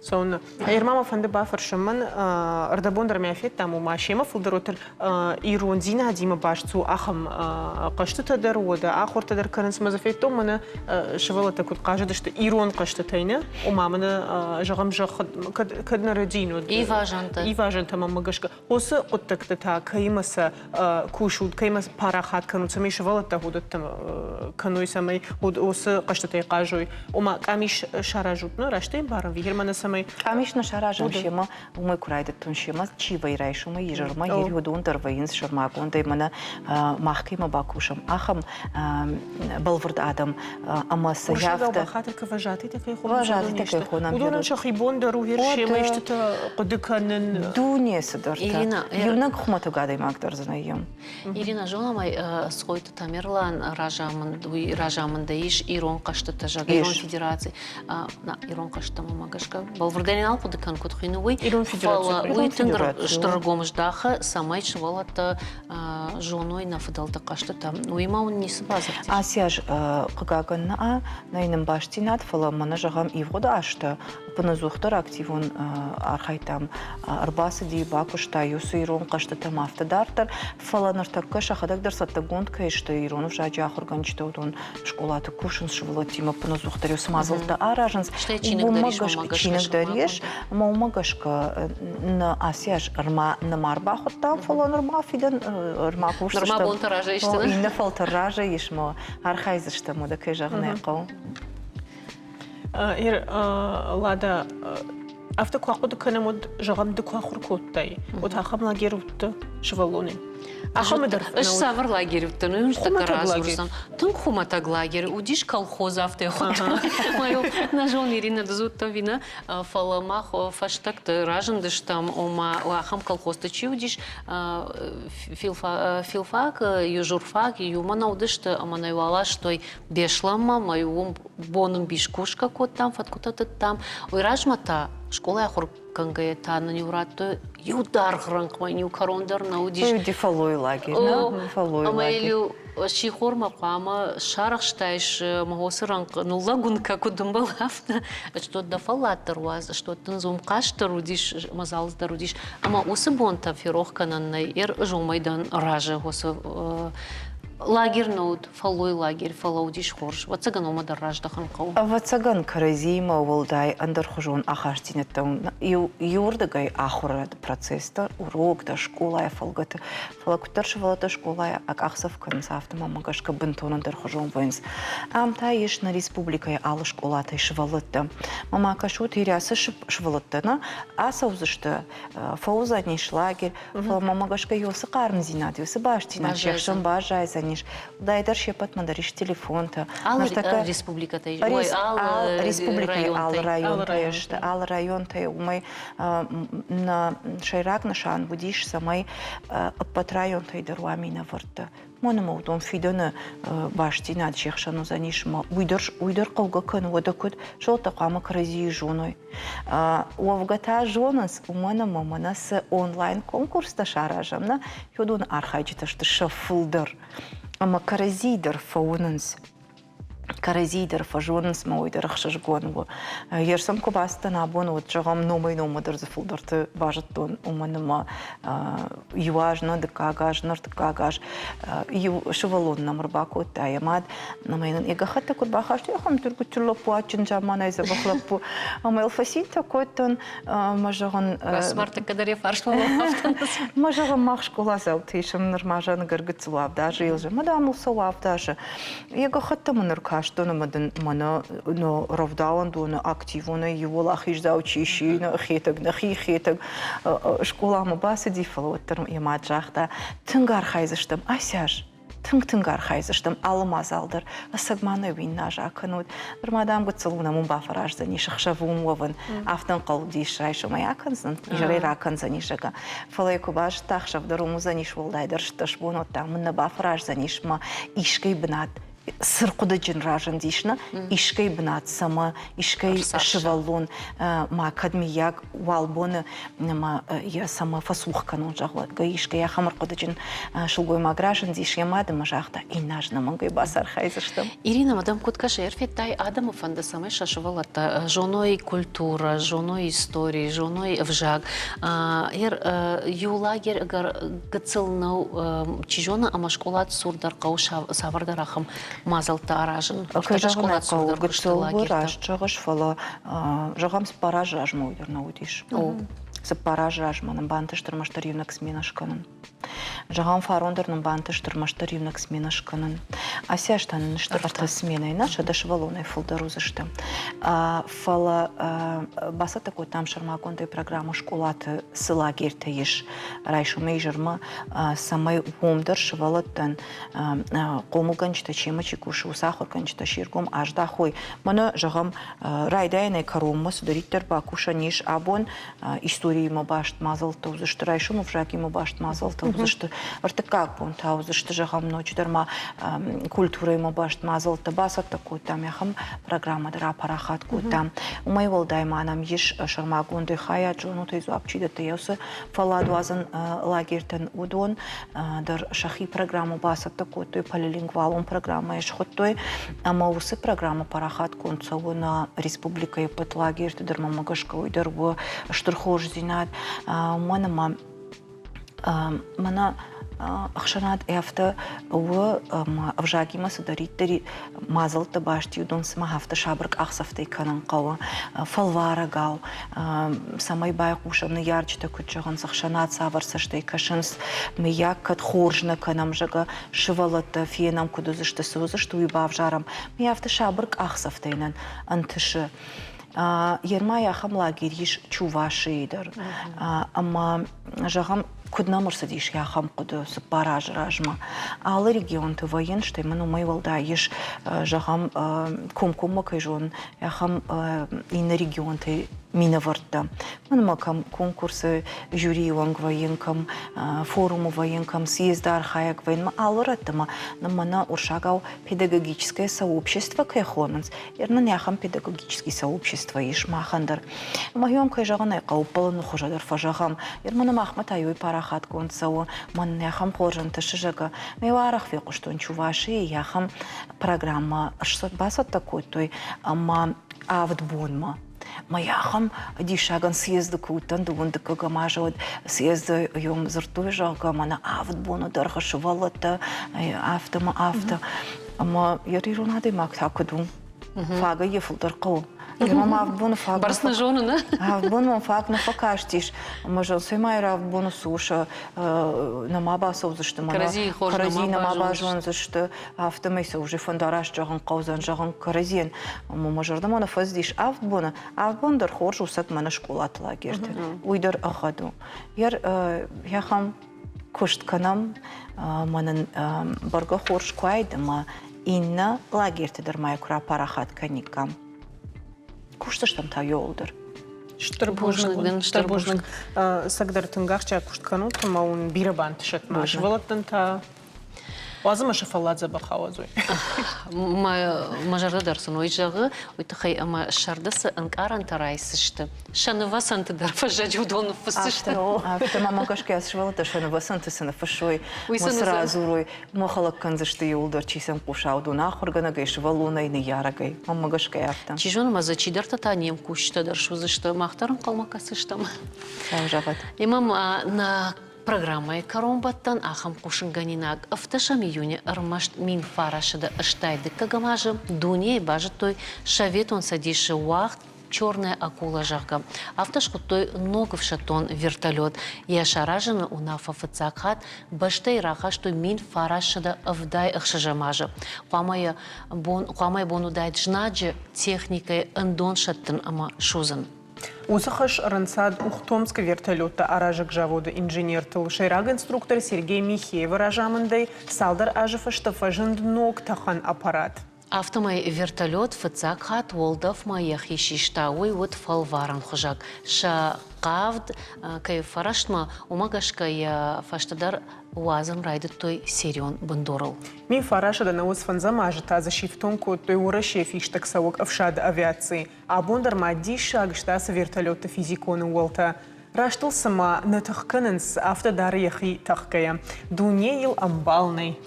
Цӕуыннӕ? Ӕрма мӕ фӕнды бафӕрсын мӕн, ӕрдӕбон дӕр мӕ федтам, ома семӕ фылдӕр уӕддӕр ирондзинадимӕ баст у ахӕм хъӕзтытӕ дӕр, уӕдӕ ахуыртӕ дӕр кӕнынц. Мӕ дзы федтон мӕнӕ сывӕллӕттӕ куыд хъазыдысты ирон хъӕзтытӕй, нӕ? Ома мӕнӕ, зӕгъӕм, зӕхх кӕд нӕ рӕдийын уыд. Ивазӕнтӕ. Ивазӕнтӕ мӕнмӕ гӕсгӕ. Уыцы хъуыддӕгты та кӕимӕ сӕ кусут, кӕимӕ парахат кӕнут, цӕмӕй сывӕллӕттӕ уыдӕттӕ кӕной, цӕмӕй уыцы хъӕзтытӕй хъазой. Ома къамис саразут, нӕ раст ӕмбарын, Вигерманы цӕмӕй Къамис нӕ саразӕм семӕ, уымӕй куы райдыдтон семӕ, чи вӕййы райсомӕй изӕрмӕ, уыдон дӕр вӕййынц сӕрмагондӕй, мӕнӕ мах кӕимӕ бакусӕм, ахӕм бӕлвырд адӕм ӕмӕ сӕ афтӕ бахатыр кӕ вожатыйтӕ кӕй хонӕм, вожатыйтӕ кӕй хонӕм, уыдонӕн сӕхи бон дӕр у семӕ истытӕ хъуыды кӕнын. Дуне цыдӕртӕ. Иунӕг хуымӕтӕг адӕймаг дӕр дзы нӕй. Ирина, зонӕм ӕй, Цгъойты Тамерлан разамынд, уый разамындӕй ис ирон хъӕзтытӕ, зӕгъгӕ, ирон федераци. Ирон хъӕзтӕм уымӕ гӕсгӕ бӕлвырдӕй нал хъуыды кӕн, куыд хуыйны уый. Ирон федераци. Фӕлӕ уый тынг стыр ӕргом здахы, цӕмӕй сывӕллӕттӕ зоной нӕ фыдӕлты хъӕзтытӕ. Уыимӕ уын ницы бадзырд ис? Ацы аз, хъыгагӕн, нӕ, нӕй нын бастдзинад, фӕлӕ мӕнӕ, зӕгъӕм, ивгъуыд азты ӕппынӕдзухдӕр активон архайдтам. Ӕрбацыди, бакуыста уыцы ирон хъӕзтытӕм афтӕ дарддӕр, фӕлӕ ныртӕккӕ сӕхӕдӕг дӕр цӕттӕгонд кӕй сты ирон ӕвзаджы ахуыргӕнджытӕ, уыдон скъолаты кусынц сывӕллӕттимӕ ӕппынӕдзухдӕр цы мадзӕлттӕ аразынц, уымӕ гӕсгӕ чиныг дӕр ис, ӕмӕ уымӕ гӕсгӕ нӕ ацы аз ӕрма нӕма ӕрбахуыдтам, фӕлӕ нырма фидӕн ӕрма кусдзыстӕм. Нырма бонтӕ разӕй сты. Иннӕ фӕлтӕр разӕй ис, ӕмӕ архайдзыстӕм, уӕдӕ кӕй зӕгъын ӕй хъӕуы. Лада, афтӕ куы ахъуыды кӕнӕм, уӕд зӕгъӕм, ды куы ахуыр кодтай, уӕд ахӕм лагерь уыдтӕ сывӕллоны? Ахӕмы дӕр Ӕз цавӕр лагерь уыдтӕн, уый тӕккӕ радзурдзӕн. Тынг хуымӕтӕг лагерь уыдис, колхоз афтӕ хуыдтой. Нӕ зон, Ирина, ды зыдта ӕви нӕ, фӕлӕ мах фӕстӕгты разындыстӕм, ома ахӕм колхозты чи уыдис, филфак, южурфак, иумӕ нӕ уыдысты ӕмӕ нӕ уаластой Беслӕнмӕ, ӕмӕ уым боны мбис кусгӕ кодтам, фӕткъуытӕ тыдтам. Уый размӕ та скъолайы ахуыр кӕнгӕйӕ та нын-иу радтой иу даргъ рӕнхъмӕ, иу кӕрон дӕр нӕ уыдис. Уыди фӕллойы лагерь, нӕ? Фӕллойы ӕмӕ йыл сихормӕ хъуамӕ сарӕхстаис ӕмӕ уыцы рӕнхъ ныллӕгуын кӕ куыд ӕмбӕлы, афтӕ. Стод дӕ фӕллад дӕр уадз, стод дын дзы уым хъазт дӕр уыдис, мадзал дӕр уыдис. Ӕмӕ уыцы бонтӕ ферох кӕнӕн нӕй. Ӕз уымӕй дӕн разы уыцы лагерь нӕ уыд, фӕллой лагерь, фӕлӕ уыдис хорз. Ӕвӕццӕгӕн, уымӕ дӕр раздӕхын хъӕуы. Ӕвӕццӕгӕн, кӕрӕдзиимӕ уӕлдай ӕндӕрхуызон ахастдзинӕдтӕ иуырдыгӕй ахуырады процесстӕ, уроктӕ, скъолайы фӕлгӕты. Фӕлӕ куыддӕр сывӕллӕттӕ скъолайы акъахдзӕф кӕнынц, афтӕ мӕм гӕсгӕ бынтон ӕндӕрхуызон вӕййынц. Ам та ис нӕ республикӕйы алы скъолатӕй сывӕллӕттӕ. Мӕ кӕсут, Ирӕсы сывӕллӕттӕ нӕ ацӕудзысты, фӕуыдзӕнис лагерь, Фӕлӕ мӕмӕ гӕсгӕ уыцы хъармдзинад, уыцы бастдзинад се хсӕн баззайдзӕнис. Уыдӕй се ппӕтмӕ дӕр ис телефонтӕ. Алы республикӕтӕй, алы республикӕйы алы районтӕй сты, алы районтӕй. Уымӕй нӕ сӕйраг нысан уыдис, цӕмӕй ӕппӕт районтӕй дӕр уа минӕвӕрттӕ. Уымӕн ӕмӕ уыдон фидӕны бастдзинад се хсӕн уыдзӕнис ӕмӕ уый дӕр, уый дӕр хъӕугӕ кӕны, уӕдӕ куыд сывӕллӕттӕ хъуамӕ кӕрӕдзийы зоной. Уӕвгӕ та зонынц, уымӕн ӕмӕ мӕнӕ цы онлайн-конкурстӕ саразӕм, нӕ, уыдоны архайджытӕ сты сӕ фылдӕр. Ӕмӕ кӕрӕдзийы дӕр фӕуынынц. Кӕрӕдзийы дӕр фӕзонынц ӕмӕ уый дӕр ӕхсызгон у. Ерсӕм куы бацыдтӕн абон, уӕд зӕгъӕм, номӕй-номмӕ дӕр дзы фылдӕрты базыдтон, уымӕн ӕмӕ иу аз нӕ, дыккаг аз, нӕ, ӕртыккаг аз иу сывӕллон нӕм ӕрбакодта йӕ мад, ӕмӕ йын йӕ гӕххӕттӕ куы рбахастой, ахӕм дыргуыты лӕппу, адджын заманайы дзӕбӕх лӕппу, ӕмӕ йыл фӕцинтӕ кодтон, ӕмӕ зӕгъын... Расмартыкка дӕр йӕ фарсмӕ Мӕ зӕгъын, мах скъоладзауты исӕм нырма зӕнгӕр гыццыл авд азы, йыл зӕгъын, мадам, ыл цӕуы 7 азы. Йӕ гӕххӕттӕ мын ӕркастон ӕмӕ дын мӕнӕ нӕ рӕвдауӕндоны активонӕй иу уӕлахиздзау чи сси, нӕ Хетӕг, нӕхи Хетӕг скъоламӕ бацыди, фӕлӕ уӕддӕр йӕ мад загъта, тынг архайдзыстӕм, Асяз, тынг-тынг архайдзыстӕм алы мадзал дӕр, ӕцӕг ма нӕ уин нӕ акӕнут. Ныр ма дам гыццыл у, нӕ уым бафӕраздзӕнис ӕхсӕвы уым уӕвын. Афтӕ ӕнхъӕл уыдис, райсомӕй акӕндзӕн, изӕрӕй ракӕндзӕнис, зӕгъгӕ. Фӕлӕ йӕ куы базыдта, ӕхсӕв дӕр уым уыдзӕнис, уӕлдайдӕр стӕс бон уӕдта мын нӕ бафӕраздзӕнис мӕ искӕй бынат цырхъуыдыджын разындис, нӕ искӕй бынат цӕмӕ, искӕй сывӕллон ма кӕд мыййаг уал боны ӕмӕ йӕ цӕмӕ фӕцух кӕнон, зӕгъгӕ, искӕй ахӕм ӕрхъуыдыджын сылгоймаг разындис йӕ мад ӕмӕ загъта, иннӕ аз нӕмӕнгӕй бацархайдзыстӕм. Ирина, мадам, куыд кӕсы, ӕрфедтай, адӕмы фӕнды, цӕмӕй сӕ сывӕллӕттӕ зоной культурӕ, зоной истори, зоной ӕвзаг. Иу лагерь ӕгӕр гыццыл нӕу, чи зоны, ӕмӕ скъолаты цур дӕр хъӕуы цавӕрдӕр ахӕм мадзӕлттӕ аразын. Кӕй зӕгъын ӕй хъӕуы, гыццыл у, раст зӕгъыс, фӕлӕ, зӕгъӕм, 4 азы размӕ уый дӕр нӕ уыдис. 4 азы размӕ нын бантыст ӕрмӕстдӕр иунӕг сменӕ скӕнын. Зӕгъӕм, фарон дӕр нын бантыст ӕрмӕстдӕр иунӕг сменӕ скӕнын. Ацы аз та нын сты ӕртӕ сменӕйы, нӕ 100 сывӕллонӕй фылдӕр уыдзысты. Фӕлӕ бацӕттӕ кодтам сӕрмагондӕй программӕ скъолаты цы лагерьтӕ ис райсомӕй изӕрмӕ, цӕмӕй уым дӕр сывӕллӕттӕн хъомылгӕнджытӕ чемӕ чи кусы, уыцы ахуыргӕнджытӕ се ргом аздахой. Мӕнӕ, зӕгъӕм, райдайӕнӕй кӕронмӕ цыдӕриддӕр бакусӕн ис абон историимӕ баст мадзӕлттӕ уыдзысты, райсом ӕвзагимӕ баст мадзӕлттӕ уыдзысты, ӕртыккаг бон та уыдзысты, зӕгъӕм, ноджыдӕр ма культурӕимӕ баст мадзӕлттӕ бацӕттӕ кодтам, ахӕм программӕ дӕр апарахат кодтам. Уымӕй уӕлдай ма нӕм ис сӕрмагондӕй хайад зонутӕй дзуапп чи дӕтты, уыцы фӕлладуадзӕн лагертӕн, уыдон дӕр сӕхи программӕ бацӕттӕ кодтой, полилингвалон программӕйы схуыдтой, ӕмӕ уыцы программӕ парахатгонд цӕуы нӕ республикӕйы ӕппӕт лагерты дӕр, мӕнмӕ гӕсгӕ уый дӕр у стыр хорздзинад, уымӕн ӕмӕ мӕнӕ ӕхсӕнад афтӕ у ӕмӕ ӕвзагимӕ цыдӕриддӕр мадзӕлттӕ баст, уыдон цыма афтӕ сабыр къахдзӕфтӕй кӕнын хъӕуы, фӕлварӕгау, цӕмӕй байхъусӕм, ныййарджытӕ куыд зӕгъынц, ӕхсӕнад цавӕр цӕстӕй кӕсынц, мыййаг кӕд хорз нӕ кӕнӕм, зӕгъгӕ, сывӕллӕттӕ фенӕм, куыд уыдзысты, цы уыдзысты, уый бавзарӕм. Мый афтӕ сабыр къахдзӕфтӕй нын ӕнтысы. Ермайы ахӕм лагерь ис Чувашийы дӕр. Ӕмӕ, зӕгъӕм, куыд нӕм ӕрцыдис ахӕм хъуыды 4 азы размӕ. Алы регионты вӕййынц, стӕй мын уымӕй уӕлдай ис, зӕгъӕм, комкоммӕ кӕй зонын, ахӕм иннӕ регионтӕй минӕвӕрттӕ. Мӕнмӕ кӕм конкурсы жюрийы уӕнг вӕййын, кӕм форумы вӕййын, кӕм съезды архайӕг вӕййын, мӕ алы рӕтты мӕ мӕнӕ уырсагау педагогическое сообщество кӕй хонынц, нын ахӕм педагогический сообщество ис махӕн дӕр. Ӕмӕ кӕй зӕгъын ӕй хъӕуы, ппӕлыны хуызы дӕр фӕзӕгъӕм. Мӕнӕ махмӕ та иуӕй парахатгонд цӕуы, мӕнӕ ахӕм хорз ӕнтысы, зӕгъгӕ. Мӕ арӕх фехъуыстон Чувашийы ахӕм программӕ бацӕттӕ кодтой ӕмӕ 7 бонмӕ. Мӕ ахӕм диссагӕн съезды куы уыдтӕн дыууын дыккӕгӕм азы, уӕд съезды йом дзырдтой, зӕгъгӕ, мӕнӕ 7 боны дӕргъы сывӕллӕттӕ афтӕ мӕ афтӕ. Ӕмӕ йӕ ирон адӕймаг та куыд у? Фагӕй йӕ фылдӕр хъӕуы. Мӕм 7 боны фаг Бӕрц нӕ зоны, нӕ? 7 боны мӕм фаг нӕ фӕкастис. Ӕмӕ зӕгъын, 7 боны цы у, сӕ нӕма бацӕудзысты, кӕрӕдзи нӕма базондзысты, афтӕмӕй сӕ уже фӕндараст зӕгъын хъӕудзӕн, зӕгъын кӕрӕдзийӕн. Ӕмӕ мӕ зӕрдӕмӕ нӕ фӕцыдис 7 боны. 7 бон дӕр хорз у цӕг мӕнӕ скъолаты лагерты. Уый дӕр ӕгъгъӕд у. Йӕхӕм куыст кӕнӕм, мӕнӕн бӕргӕ хорз куы уаид ӕмӕ иннӕ лагерты дӕр ма куы рапарахат кӕниккам. Кусдзыстӕм та иуылдӕр. Стыр бузныг дын, стыр бузныг. Цӕгдӕр тынг ахсджиаг куыст кӕнут ӕмӕ уын бирӕ бантысӕт ма сывӕллӕттӕн та. Уадзы мӕ сӕ фӕллад дзӕбӕх ауадзой. Мӕ зӕрдӕ дӕр сын уый зӕгъы, уый тыххӕй ӕмӕ сӕрды цы ӕнкъарӕнтӕ райсдзысты, сӕ нывӕцӕнты дӕр фӕззӕджы уыдон ныффысдзысты. Афтӕ мӕ гӕсгӕ сывӕллӕттӕ сӕ нывӕцӕнты цы ныффыссой, ма цы радзурой, ма хӕлӕг кӕндзысты иууылдӕр, чи сӕм хъуса, уыдон ахуыргӕнӕгӕй, сывӕллонӕй, ныййарӕгӕй. Мӕнмӕ гӕсгӕ афтӕ. Чи зоны, ма дзы чидӕртӕ та не мкусджытӕ дӕр суыдзысты, мах дӕр ӕнхъӕлмӕ кӕсдзыстӕм. Зӕгъӕд. Ӕмӕ ма нӕ Программӕйы кӕронбӕттӕн ахӕм хъусынгӕнинаг ӕвдӕсӕм июны ӕрмӕст 1980 дыккӕгӕм азы дунейы базыдтой Советон Цӕдисы уагъд «Черная акула», зӕгъгӕ. Афтӕ схуыдтой ног ӕфсӕддон вертолет. Йӕ саразыны уынаффӕ фыццаг хатт бӕстӕйы рахастой 1976 азы. Хъуамӕ йӕ бон, хъуамӕ йӕ бон уыдаид знаджы техникӕйы ӕндон сӕттын ӕмӕ судзын. Уыцы хӕс ӕрӕнцад Ухтомскы вертолеттӕ аразӕг заводы инженертыл. Сӕйраг инструктор Сергей Михеевы разамындӕй цалдӕр азы фӕстӕ фӕзынд ног тӕхӕн аппарат. Афтӕмӕй вертолет фыццаг хатт уӕлдӕфмӕ йӕхи систа. Уый уыд фӕлварӕн хуызӕг. Сӕ хъавд кӕй фӕрӕстмӕ, уымӕ гӕсгӕ йӕ фӕстӕдӕр уадзын райдыдтой серион бындурыл. 1995 азы та дзы сифтонг кодтой Уӕрӕсейы фистӕгцӕуӕг ӕфсады авиацийы. Абон дӕр ма диссаг сты ацы вертолетты физикон ууӕлтӕ. Раст ыл цыма нӕ тых кӕнынц, афтӕ дары йӕхи тӕхгӕйӕ. Дунейыл ӕмбал нӕй.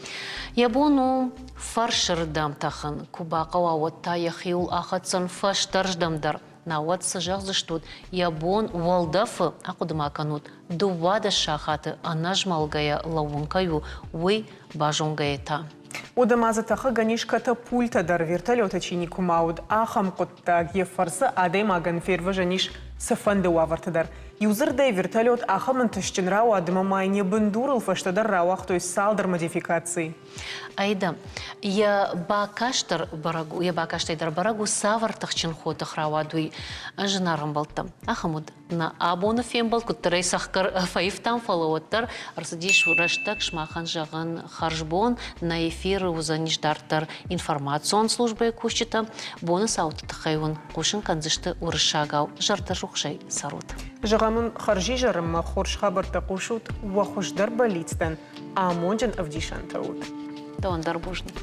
Йӕ бон у фӕрсырдӕм тӕхын, куы бахъӕуа, уӕд та йӕхиуыл ахӕцдзӕн фӕстӕрдӕм дӕр. Науӕд цы зӕгъдзыстут, йӕ бон уӕлдӕфы, ахъуыды ма кӕнут, 12 сахаты ӕнӕзмӕлгӕйӕ лӕууын кӕй у, уый базонгӕйӕ та. Уӕдӕ ма дзы тӕхӕгӕн ис катапультӕ дӕр, вертолеты чи никуыма уыд, ахӕм хъуыддаг. Йӕ фӕрцы адӕймагӕн фервӕзӕн ис цыфӕнды уавӕрты дӕр. Иудзырдӕй, вертолет ахӕм ӕнтыстджын рауад ӕмӕ ма йын йӕ бындурыл фӕстӕдӕр рауагътой цалдӕр модификацийы. Аида, йӕ бакаст дӕр бӕрӕг у, йӕ бакастӕй дӕр бӕрӕг у, цавӕр тыхджын хотых рауад, уый. Зынаргъ ӕмбӕлттӕ, ахӕм уыд Нӕ абоны фембӕлд куыддӕрӕй цӕхгӕр фӕивтам, фӕлӕ уӕддӕр ӕрцыдис рӕстӕг сымахӕн зӕгъын хӕрзбон. Нӕ эфиры уыдзӕнис дарддӕр информацион службӕйы кусджытӕ. Боны цауты тыххӕй уын хъусын кӕндзысты уырыссагау. Зӕрдӕрухсӕй цӕрут. Зӕгъӕм уын хӕрзизӕрмӕ хорз хабӕрттӕ хъусут, уӕ хуыздӕр бӕллицтӕн амонджын ӕвдисӕнтӕ ут. Дӕуӕн дӕр бузныг.